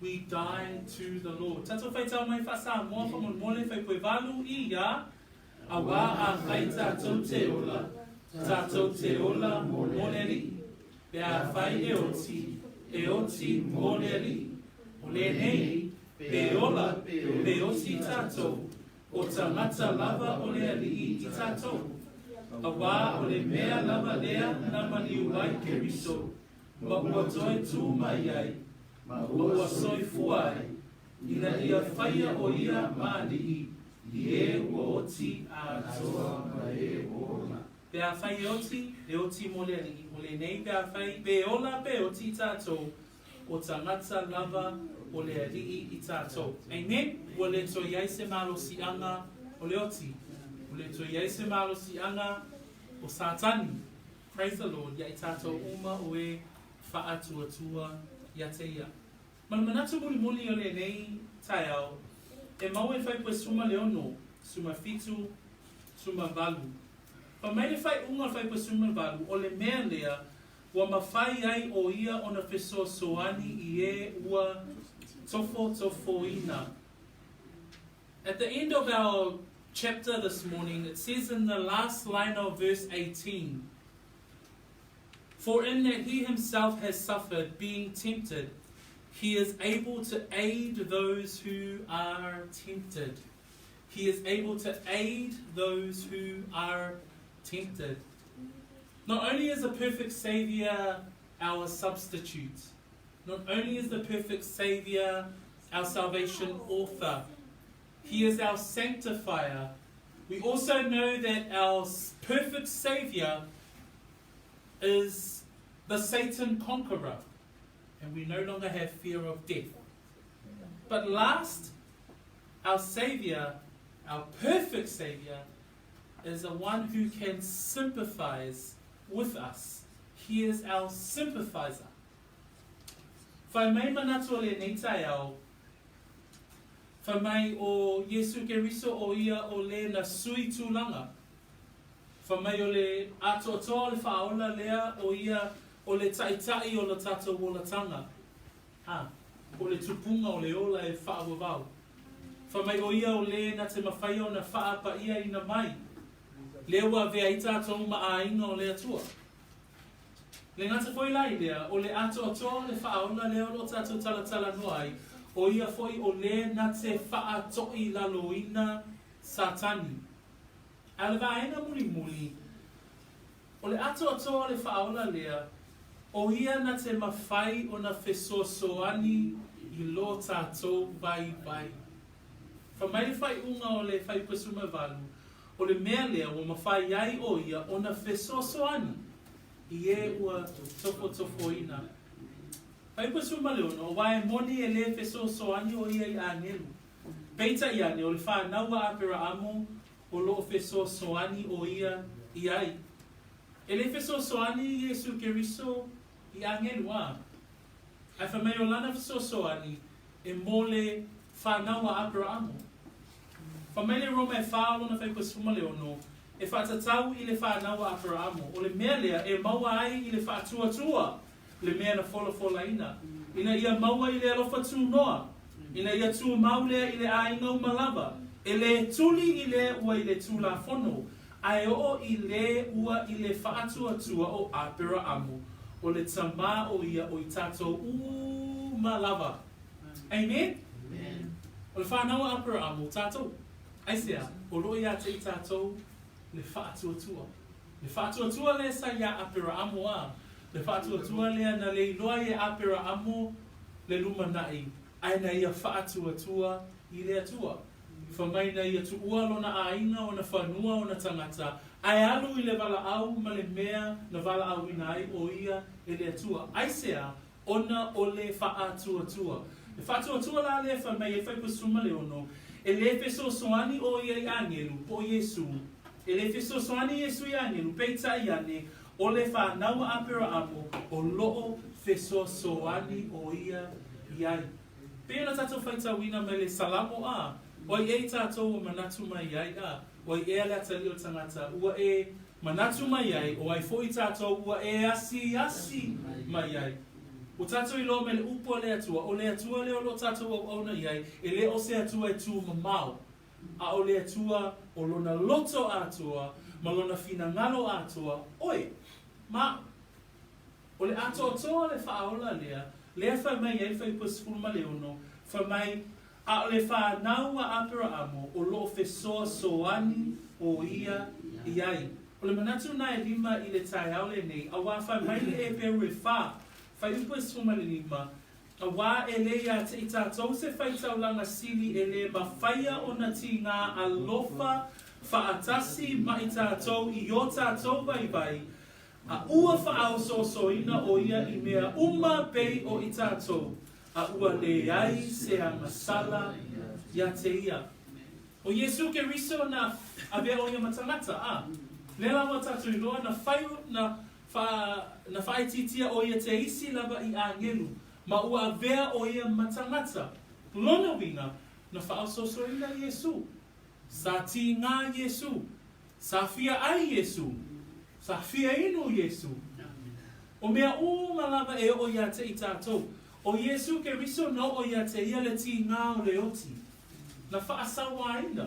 we die to the Lord. Tatou whaitau mai wha-Samoa, wha-molemole whai koe valu i ia, a wā a whai tātou te ola, tātou te ola mō le alii, pe a whai e oti, e oti mō le alii, o lenei, pe ola, pe oti tātou, o tangata lava o le alii i tātou, a wā o le mea lava lea na maliu ai Keriso, ma ua toe tū mai ai, ma ua soifua ai, ina ia whaia o ia ma alii, i e ua oti atoa ma e ua ola. Pe a whai e oti, e oti mo le alii, o lenei pe a whai, pe ola pe oti tātou, o tangata lava o le alii i tātou. Amen? Ua le toe iai se malosiaga o le oti. Ua le toe iai se malosiaga o Satani. Praise the Lord, ia i tātou uma o e faatuatua ia te ia. Ma le manatu mulimuli o lenei taeao, e maua e whai koe suma le ono, suma fitu, suma valu. Fa mai le faaiuga o le faaipoe suma le valu, o le mea lea ua mafai ai o ia ona fesoasoani i e ua tofotofoina. At the end of our chapter this morning, it says in the last line of verse 18, For in that he himself has suffered, being tempted, he is able to aid those who are tempted. He is able to aid those who are tempted. Not only is the perfect Savior our substitute, not only is the perfect Savior our salvation author, he is our sanctifier. We also know that our perfect Savior is the Satan conqueror, and we no longer have fear of death. But last, our Savior, our perfect Savior, is the one who can sympathize with us. He is our sympathizer. Whai mai manatu o lenei taeao, whai mai o Iesu Keriso o ia o le na sui tūlanga. Whai mai o le atoatoa o le whaola lea o ia o le ta'ita'i o lo tātou olatanga. Ha, o le tupunga o le ola e whaawawau. Whai mai o ia o le na te mawhai o na whaapaia ina mai. Lea ua avea ai tatou ma aiga o le Atua. Le gata foi la i lea, o le atoatoa o le faaola lea o lo o tatou talatalanoa ai, o ia foi o le na te faatoilaloina Satani. A o le vaega mulimuli, o le atoatoa o le faaola lea, o ia na te mafai ona fesoasoani i lo tatou vaivai. Fai mai le faaiuga o le Fuaiupu 18, o le mea lea ua mafai ai o ia ona fesoasoani i e ua tofotofoina. Fuaiupu 16, Aua e moni e lē fesoasoani o ia i agelu. Peitai ane, o le fanau a Aperaamo o lo o fesoasoani o ia i ai. E lē fesoasoani Iesu Keriso i agelu, a? Ae fai mai o lana fesoasoani e mo le fanau a Aperaamo. Fai mai le Roma e fa o lona fuaiupu 16, e faatatau i le fanau a Aperaamo, o le mea lea e maua ai i le faatuatua le mea na folafolaina, ina ia maua i le alofa tunoa, ina ia tumau lea i le aiga uma lava, e lē tuli i le ua i le Tulafono, ae oo i le ua i le faatuatua o Aperaamo, o le tamā o ia o i tatou uma lava. Amen? O le fanau a Aperaamo o tatou. Aisea? O lo o iā te i tatou le faatuatua. Le faatuatua lea sa iā Aperaamo a. Le faatuatua lea na le iloa ai e Aperaamo le lumanai, ae na ia faatuatua i le Atua. Fai mai na ia tuua lona aiga, ona fanua, ona tagata, ae alu i le valaau ma le mea na valaauina ai o ia e le Atua. Aisea? Ona o le faatuatua. Le faatuatua la lea fai mai ai Fuaiupu 16, e lē fesoasoani o ia i agelu, po o Iesū. E lē fesoasoani Iesū i agelu, peitai ane, o le fanau a Aperaamo o lo o fesoasoani o ia i ai. Pei ona tatou faitauina mai le Salamo a, O ai ea i tatou ua manatu mai ai a, o ai ea le atalii o le tagata ua e manatu mai ai, o ai foi tatou ua e asiasi mai ai. Ua tatou iloa mai le upu a le Atua, o le Atua lea o lo o tatou auauna i ai, e le o se Atua e tu mamao, a o le Atua o lona loto atoa ma lona finagalo atoa, oe, ma au. O le atoatoa o le faaola lea, lea fai mai ai Fuaiupu 16, fai mai, A o le fanau a Aperaamo o lo o fesoasoani o ia i ai. O le manatu na e lima i le taeao lenei, auā fai mai le Eperu e fa, Fuaiupu 15, Auā e lē iā te i tatou se faitaulaga sili e lē mafaia ona tīgā alofa faatasi ma i tatou i o tatou vaivai, A ua faaosoosoina o ia i mea uma pei o i tatou, a ua leai se agasala iā te ia. O Iesu Keriso na avea o ia ma tagata, a lea la ua tatou iloa na fai na fa na faaitiitia o ia te isi lava i agelu, ma ua avea o ia ma tagata. Lona uiga, na faaosoosoina Iesu. Sa tīgā Iesu. Sa fia ai Iesu. Sa fia inu Iesu. O mea uma lava e oo iā te i tatou. O Iesu Keriso na oo iā te ia le tīgā o le oti. Na faasauāina,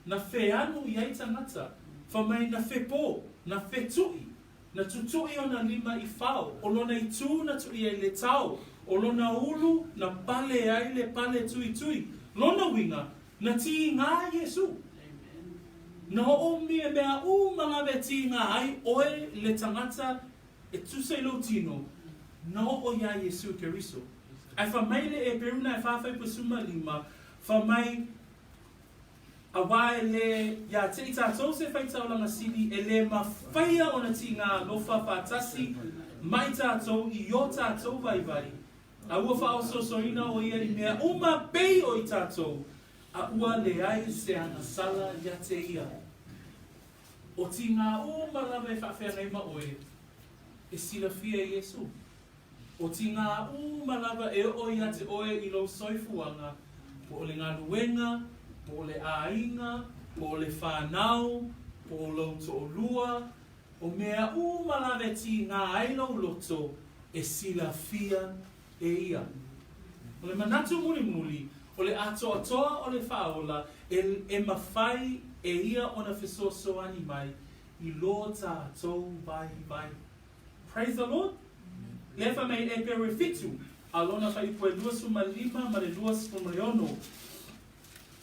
na feanu i ai tagata, fa mai na fepō, na fetuʻi, na tutuʻi ona lima i fao, o lona itū na tuʻi ai le tao, o lona ulu na pale ai le pale tuitui. Lona uiga, Na tīgā Iesu. Na oo mea mea uma lava e tīgā ai oe le tagata e tusa i lou tino, na oo iā Iesu Keriso. Ae fa mai le Eperu na e fa 45, fa mai, Auā e lē iā te i tatou se faitaulaga sili e lē mafaia ona tīgā alofa faatasi ma i tatou i o tatou vaivai, A ua faaosoosoina o ia i mea uma pei o i tatou, a ua leai se agasala ia te ia. O tīgā uma lava e faafeagai ma oe, e silafia e Iesu. O tīgā uma lava e oo ia te oe i lou soifuaga, po o le galuega, po o le aiga, po o le fanau, po o lou toalua, O mea uma lava e tīgā ai lou loto e silafia e ia. O le manatu mulimuli, o le atoatoa o le faaola e, e mafai e ia ona fesoasoani mai I lō tātou vaivai. Praise the Lord! Lea fai mai Epero e fitu, a lona fuaiupu e 25 ma le 26.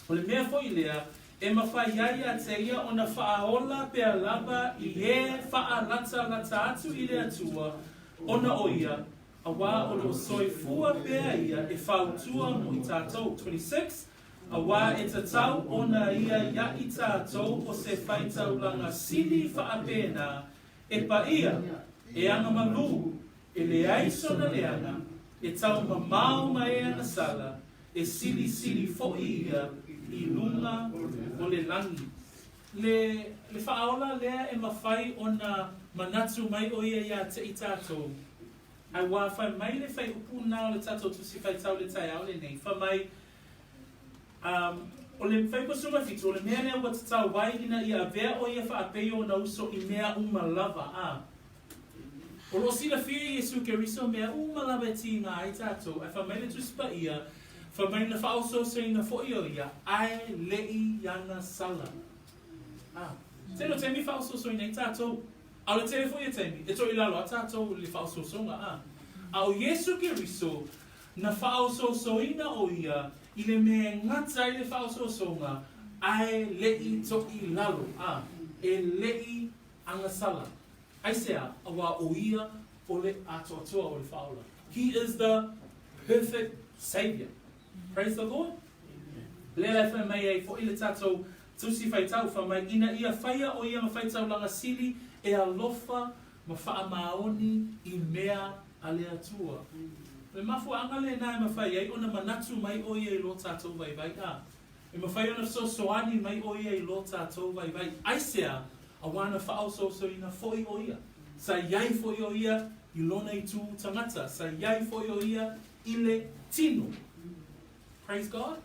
O le mea foi lea, e mafai ai ia te ia ona faaola pea lava i e faalatalata atu i le Atua, ona o ia, auā o lo o soifua pea ia e fautua mo i tātou. 26, Auā e tatau ona ia ia i tātou o se faitaulaga sili faapena e paia, e agamalū, e leai sona leaga, e taumamao ma e agasala, e silisili foʻi ia i luga o le lagi. Le, le faaola lea e mafai ona manatu mai ʻo ia iā te i tātou, auā fai mai le fuaiupu lena o le tatou Tusi Faitau i le taeao lenei, fai mai, Um, o le fuaiupu 17, o le mea lea ua tatau ai ina ia avea ʻo ia faapei ona uso i mea uma lava, a. O lo o silafia e Iesu Keriso mea uma lava e tiga ai tātou, ae fai mai le Tusi Paia, fai mai na faaosoosoina foʻi ʻo ia, ae leʻi agasala. A. Tele o taimi e faaosoosoina ai tātou, a o le tele foʻi o taimi, e toʻi lalo a tātou i le faaosoosoga, a. A ʻo Iesu Keriso, Na faaosoosoina ʻo ia i le mea e gata ai le faaosoosoga, ae leʻi toʻi lalo, a e leʻi agasala. Aisea, auā ʻo ia o le atoatoa o le faaola. He is the perfect Savior. Praise the Lord. Lea la e fai mai ai foʻi le tatou Tusi Faitau, fai mai, ina ia faia ʻo ia ma faitaulaga sili e alofa ma faamaoni i mea a le Atua. O le mafuaaga lena e mafai ai ona manatu mai ʻo ia i lō tātou vaivai a e mafai ona fesoasoani mai ʻo ia i lō tātou vaivai. Aisea, auā na faaosoosoina foʻi ʻo ia. Sa iai foʻi ʻo ia i lona itū tagata. Sa iai foʻi ʻo ia i le tino. Praise God.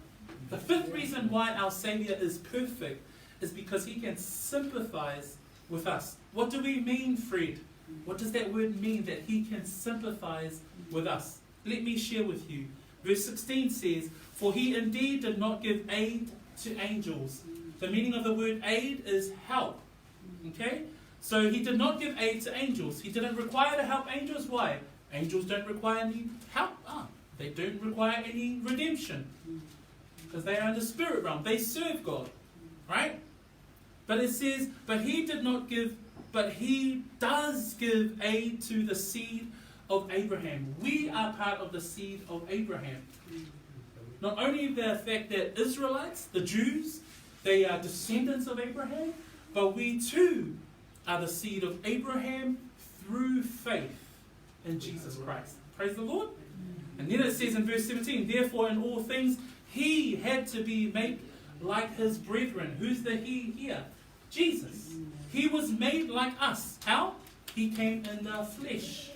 The fifth reason why our Savior is perfect is because he can sympathize with us. What do we mean, Fred? What does that word mean that he can sympathize with us? Let me share with you. Verse 16 says, For he indeed did not give aid to angels. The meaning of the word aid is help. Okay? So he did not give aid to angels. He didn't require to help angels. Why? Angels don't require any help. Ah, they don't require any redemption. Because they are in the spirit realm. They serve God. Right? But it says, but he did not give, but he does give aid to the seed of Abraham. We are part of the seed of Abraham. Not only the fact that Israelites, the Jews, they are descendants of Abraham, but we too are the seed of Abraham through faith in Jesus Christ. Praise the Lord. And then it says in verse 17, therefore in all things he had to be made like his brethren. Who's the he here? Jesus. He was made like us. How? He came in the flesh.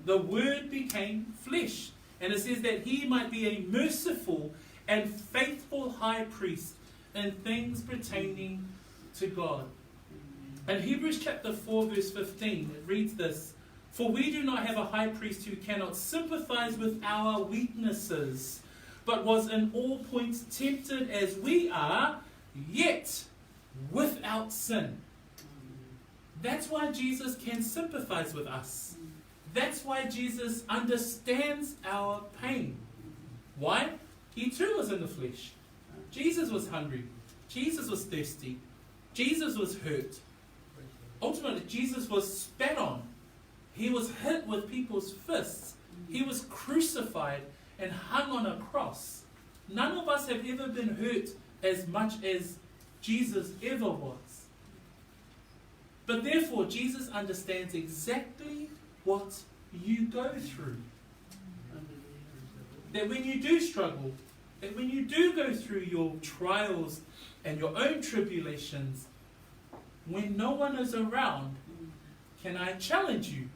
The Word became flesh. And it says that he might be a merciful and faithful high priest in things pertaining to God. In Hebrews chapter 4, verse 15, it reads this For we do not have a high priest who cannot sympathize with our weaknesses, but was in all points tempted as we are, yet without sin. That's why Jesus can sympathize with us. That's why Jesus understands our pain. Why? He too was in the flesh. Jesus was hungry. Jesus was thirsty. Jesus was hurt. Ultimately, Jesus was spat on. He was hit with people's fists. He was crucified and hung on a cross. None of us have ever been hurt as much as Jesus ever was. But therefore, Jesus understands exactly what you go through. That when you do struggle, that when you do go through your trials and your own tribulations, when no one is around, can I challenge you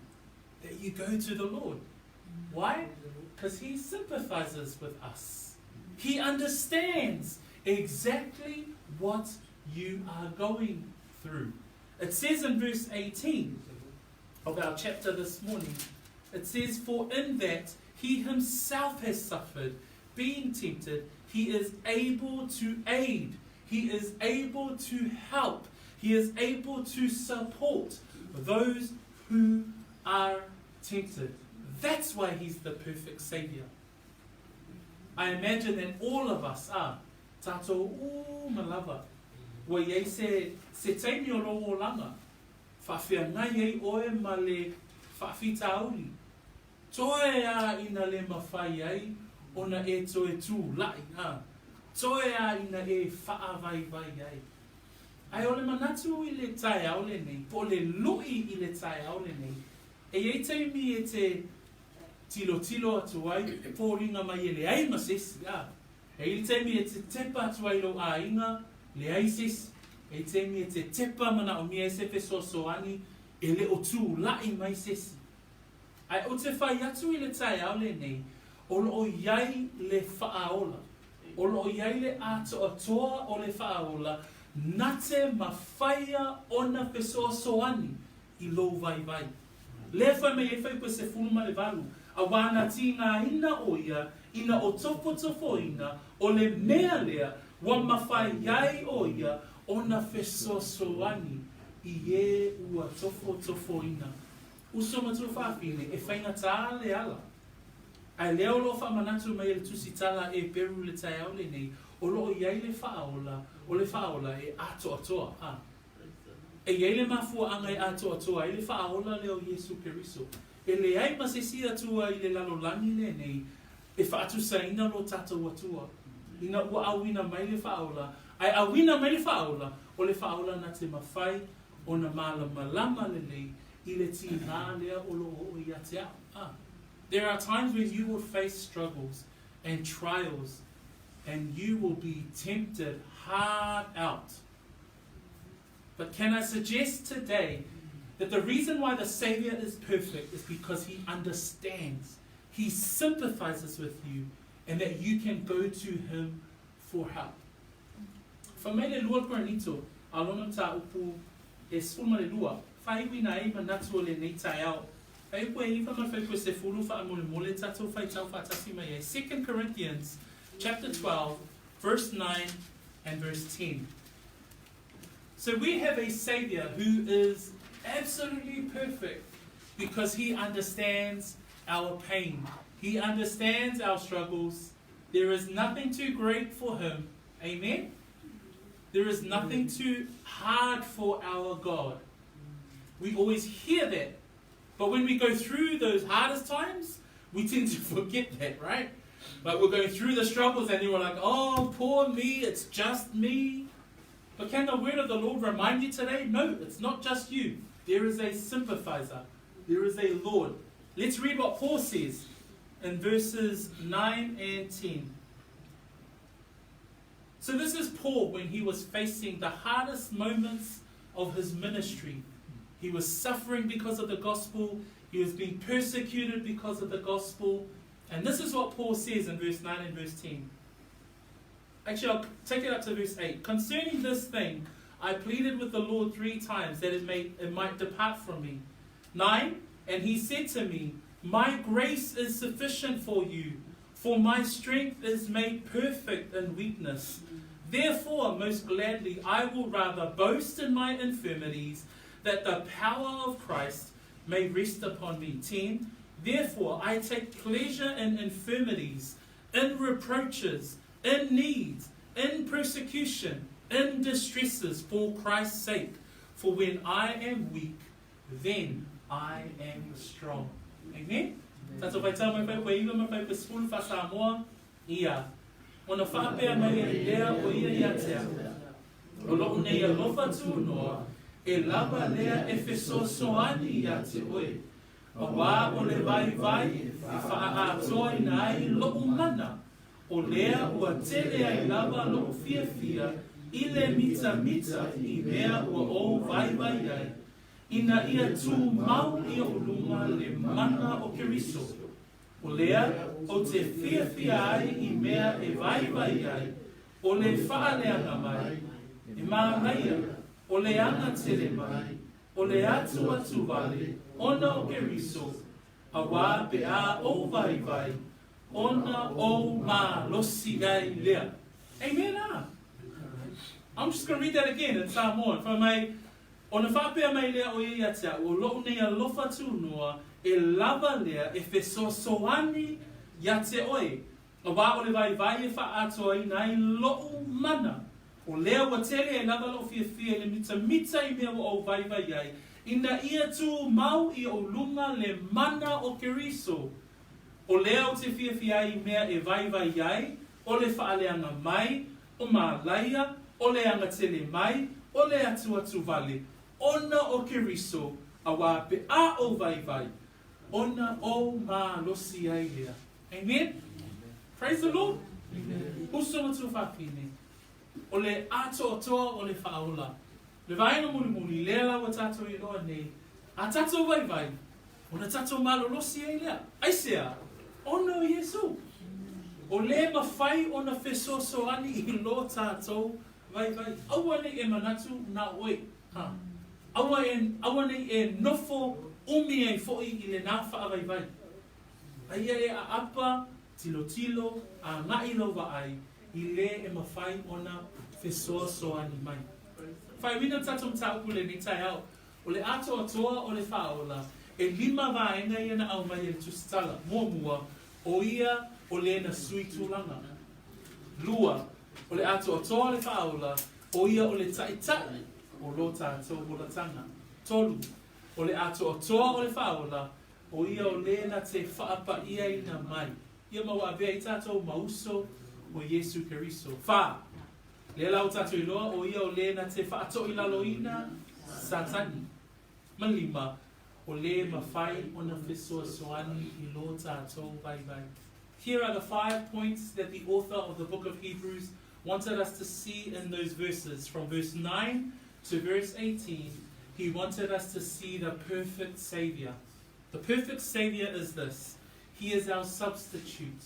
that you go to the Lord? Why? Because He sympathizes with us. He understands exactly what you are going through. It says in verse 18 of our chapter this morning, it says, For in that he himself has suffered, being tempted, he is able to aid, he is able to help. He is able to support those who are tempted. That's why he's the perfect Savior. I imagine that all of us are. Tātou uma lava. Ua i ai se, se taimi o lou olaga, faafeagai ai oe ma le faafitauli. Toe a ina le mafai ai ona e toe tula'i, a, toe a ina e faavaivai ai. Ae o le manatu i le taeao lenei, po o le lu'i i le taeao lenei, e i ai taimi e te tilotilo atu ai, e foliga mai e leai ma se isi, a. E i ai le taimi e te tepa atu ai i lou aiga, leai se isi. E i ai taimi e te tepa manaomia ai se fesoasoani, e le o tula'i mai se isi. Ae ou te fai atu i le taeao lenei, o lo o i ai le faaola. O lo o i ai le atoatoa o le faaola na te mafaia ona fesoasoani i lou vaivai. Lea fai mai ai Faipe 18, Auā na tīgāina ʻo ia ina o tofotofoina o le mea lea ua mafai ai ʻo ia ona fesoasoani i ē ua tofotofoina. Uso ma tuafafine, e faigata le ala. Ae lea o lo o faamanatu mai e le Tusitala a Eperu i le taeao lenei, o lo o i ai le faaola, o le faaola e atoatoa, a. E i ai le mafuaaga e atoatoa ai le faaola lea o Iesu Keriso. E leai ma se isi Atua i le lalolagi lenei e faatusaina lo tatou Atua. Ina ua auina mai le faaola, ae auina mai le faaola, o le faaola na te mafai ona malamalama lelei i le tigā lea o lo o oo ia te au. A. There are times when you will face struggles and trials and you will be tempted hard out. But can I suggest today that the reason why the Savior is perfect is because he understands, he sympathizes with you, and that you can go to him for help. Fai mai le lua Korinito, a lona mataupu e 12, faaiuina ai manatu o lenei taeao. Fuaiupu e iva ma le fuaiupu e sefulu faamolemole tatou faitau faatasi mai ai. Second Corinthians chapter 12 verse 9 and verse 10. So we have a Savior who is absolutely perfect because he understands our pain. He understands our struggles. There is nothing too great for him. Amen? There is nothing too hard for our God. We always hear that. But when we go through those hardest times, we tend to forget that, right? But we're going through the struggles and then we're like, oh, poor me, it's just me. But can the word of the Lord remind you today? No, it's not just you. There is a sympathizer. There is a Lord. Let's read what Paul says in verses 9 and 10. So this is Paul when he was facing the hardest moments of his ministry. He was suffering because of the gospel. He was being persecuted because of the gospel. And this is what Paul says in verse 9 and verse 10. Actually, I'll take it up to verse 8. Concerning this thing, I pleaded with the Lord three times that it, may, it might depart from me. 9. And he said to me, My grace is sufficient for you, for my strength is made perfect in weakness. Therefore, most gladly, I will rather boast in my infirmities, that the power of Christ may rest upon me. 10. Therefore, I take pleasure in infirmities, in reproaches, in needs, in persecution, in distresses, for Christ's sake. For when I am weak, then I am strong. Amen? Tatou faitau mai fai koe iwa ma fai koe sefulu faa-Samoa, ia. Ona faapea mai ai lea o ia ia te au. O loʻu nei alofa tunoa, e lava lea e fesoasoani ia te oe. Auā o le vaivai e faaatoaina ai loʻu mana, o lea ua tele ai lava loʻu fiafia i le mitamita i mea ua ou vaivai ai, ina ia tumau i oʻu luma le mana o Keriso. O lea ou te fiafia ai i mea e vaivai ai, o le faaleaga mai, e mānaia, o le aga tele mai, o le atuatu wale, ona o Keriso, auā pe a ou vaivai, ona ou malosi ai lea. Amen a! I'm just going to read that again in Samoan. Fai mai, Ona faapea mai lea o ia ia te au, O lou nei alofa tunoa, e lava lea e fesoasoani ia te oe, auā o le vaivai e faaatoaina ai loʻu mana. O lea ua tele ai lava loʻu fiafia i le mitamita i mea ua ou vaivai ai, ina ia tumau i ou luga le mana o Keriso. O lea ou te fiafia ai i mea e vaivai ai, o le faaleaga mai, o malaia, o le agatele mai, o le atuatu vale, ona o Keriso, auā pe a ou vaivai, ona ou malosi ai lea. Amen? Praise the Lord. Uso ma tuafafine, o le atoatoa o le faaola. Le vaega mulimuli, lea la ua tatou iloa nei, a tatou vaivai, ona tatou malolosi ai lea. Aisea? Ona o Iesū. O le mafai ona fesoasoani i lo tatou vaivai. Aua nei e manatu na o oe. Ha. Aua e, aua nei e nofo umi ai foʻi i lenā faavaivai. Aia e ʻaʻapa, tilotilo, agaʻi lou vaai i lē e mafai ona fesoasoani mai. Faaiuina le tatou mataupu i lenei taeao, o le atoatoa o le faaola, e lima vaega ia na aumai e le Tusitala. Muamua, ʻo ia o lē na sui tulaga. Lua, o le atoatoa o le faaola, ʻo ia o le taʻitaʻi o lo tatou olataga. Tolu, o le atoatoa o le faaola, ʻo ia o lē na te faapaʻiaina mai ia ma ua avea ai tatou ma uso o Iesū Keriso. Fā, lea la ua tatou iloa ʻo ia o lē na te faatoʻilaloina Satani. Ma lima, o lē mafai ona fesoasoani i lo tatou vaivai. Here are the five points that the author of the book of Hebrews wanted us to see in those verses. From verse 9 to verse 18, he wanted us to see the perfect Savior. The perfect Savior is this. He is our substitute.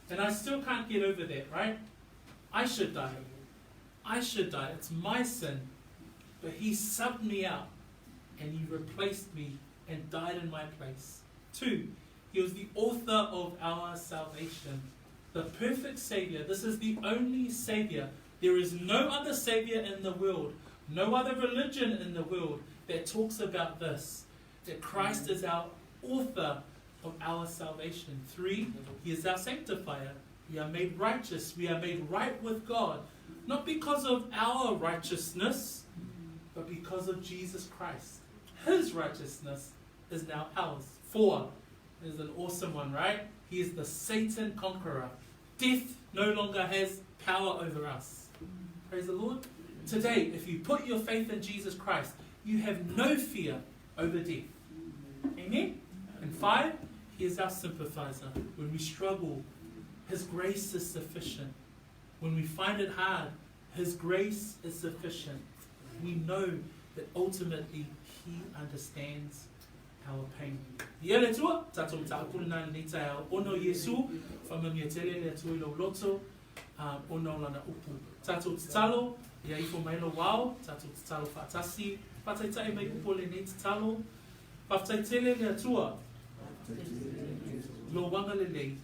And I still can't get over that, right? I should die. I should die. It's my sin. But he subbed me out and he replaced me and died in my place. 2, he was the author of our salvation. The perfect Savior. This is the only Savior. There is no other Savior in the world, no other religion in the world that talks about this, that Christ is our author of our salvation. 3, he is our sanctifier. We are made righteous. We are made right with God, not because of our righteousness, but because of Jesus Christ. His righteousness is now ours. 4, is an awesome one, right? He is the Satan conqueror. Death no longer has power over us. Praise the Lord. Today, if you put your faith in Jesus Christ, you have no fear over death. Amen? And 5, he is our sympathizer. When we struggle, his grace is sufficient. When we find it hard, his grace is sufficient. We know that ultimately he understands our pain. Ia le Atua, tatou mataupu lena i lenei taeao, ona o Iesu, faamanuia tele le Atua i lou loto, ona o Lana upu. Tatou tatalo, ia ifo mai lou ao, tatou tatalo faatasi, faataitai mai upu o lenei tatalo. Faafetai tele le Atua, lou agalelei,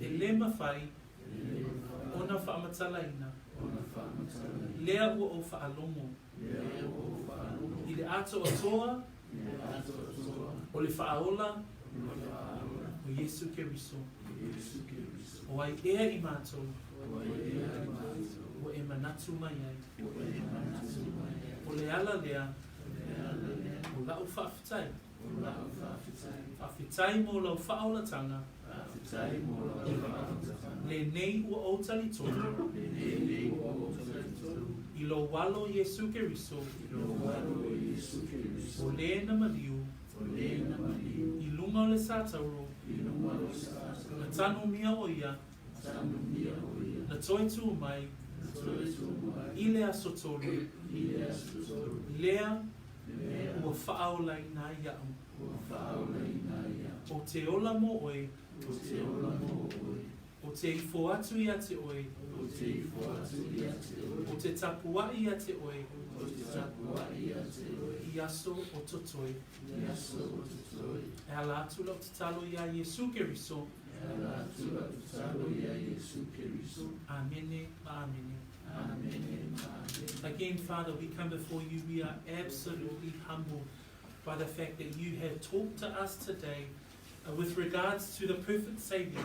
e le mafai ona faamatalaina, lea ua ou faalogo i le atoatoa o le faaola o Iesu Keriso, o ai ea i matou ua e manatu mai ai. O le ala lea o la'u faafetai. Faafetai mo lau faaolataga, lenei ua ou talitonu i lou Alo Iesu Keriso, o lē na maliu i luga o le satauro, na tanumia o ia, na toe tū mai i le aso tolu, lea ua faaolaina ai iaʻu. Ou te ola mo oe. Ou te ifo atu ia te oe. Ou te tapuaʻi ia te oe. I aso o totoe. E ala atu lau tatalo iā Iesu Keriso. Amene ma amene. Again, Father, we come before you. We are absolutely humbled by the fact that you have talked to us today with regards to the perfect Savior,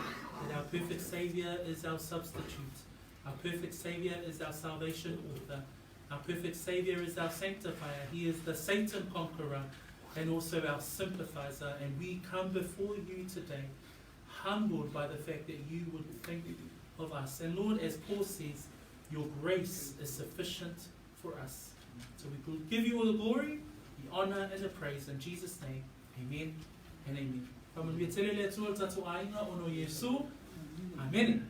that our perfect Savior is our substitute. Our perfect Savior is our salvation author. Our perfect Savior is our sanctifier. He is the Satan conqueror and also our sympathizer. And we come before you today, humbled by the fact that you would think of us. And Lord, as Paul says, your grace is sufficient for us. So we give you all the glory, the honor, and the praise. In Jesus' name, amen and amen. Faamanuia tele le Atua i le tatou aiga ona o Iesu. Amene.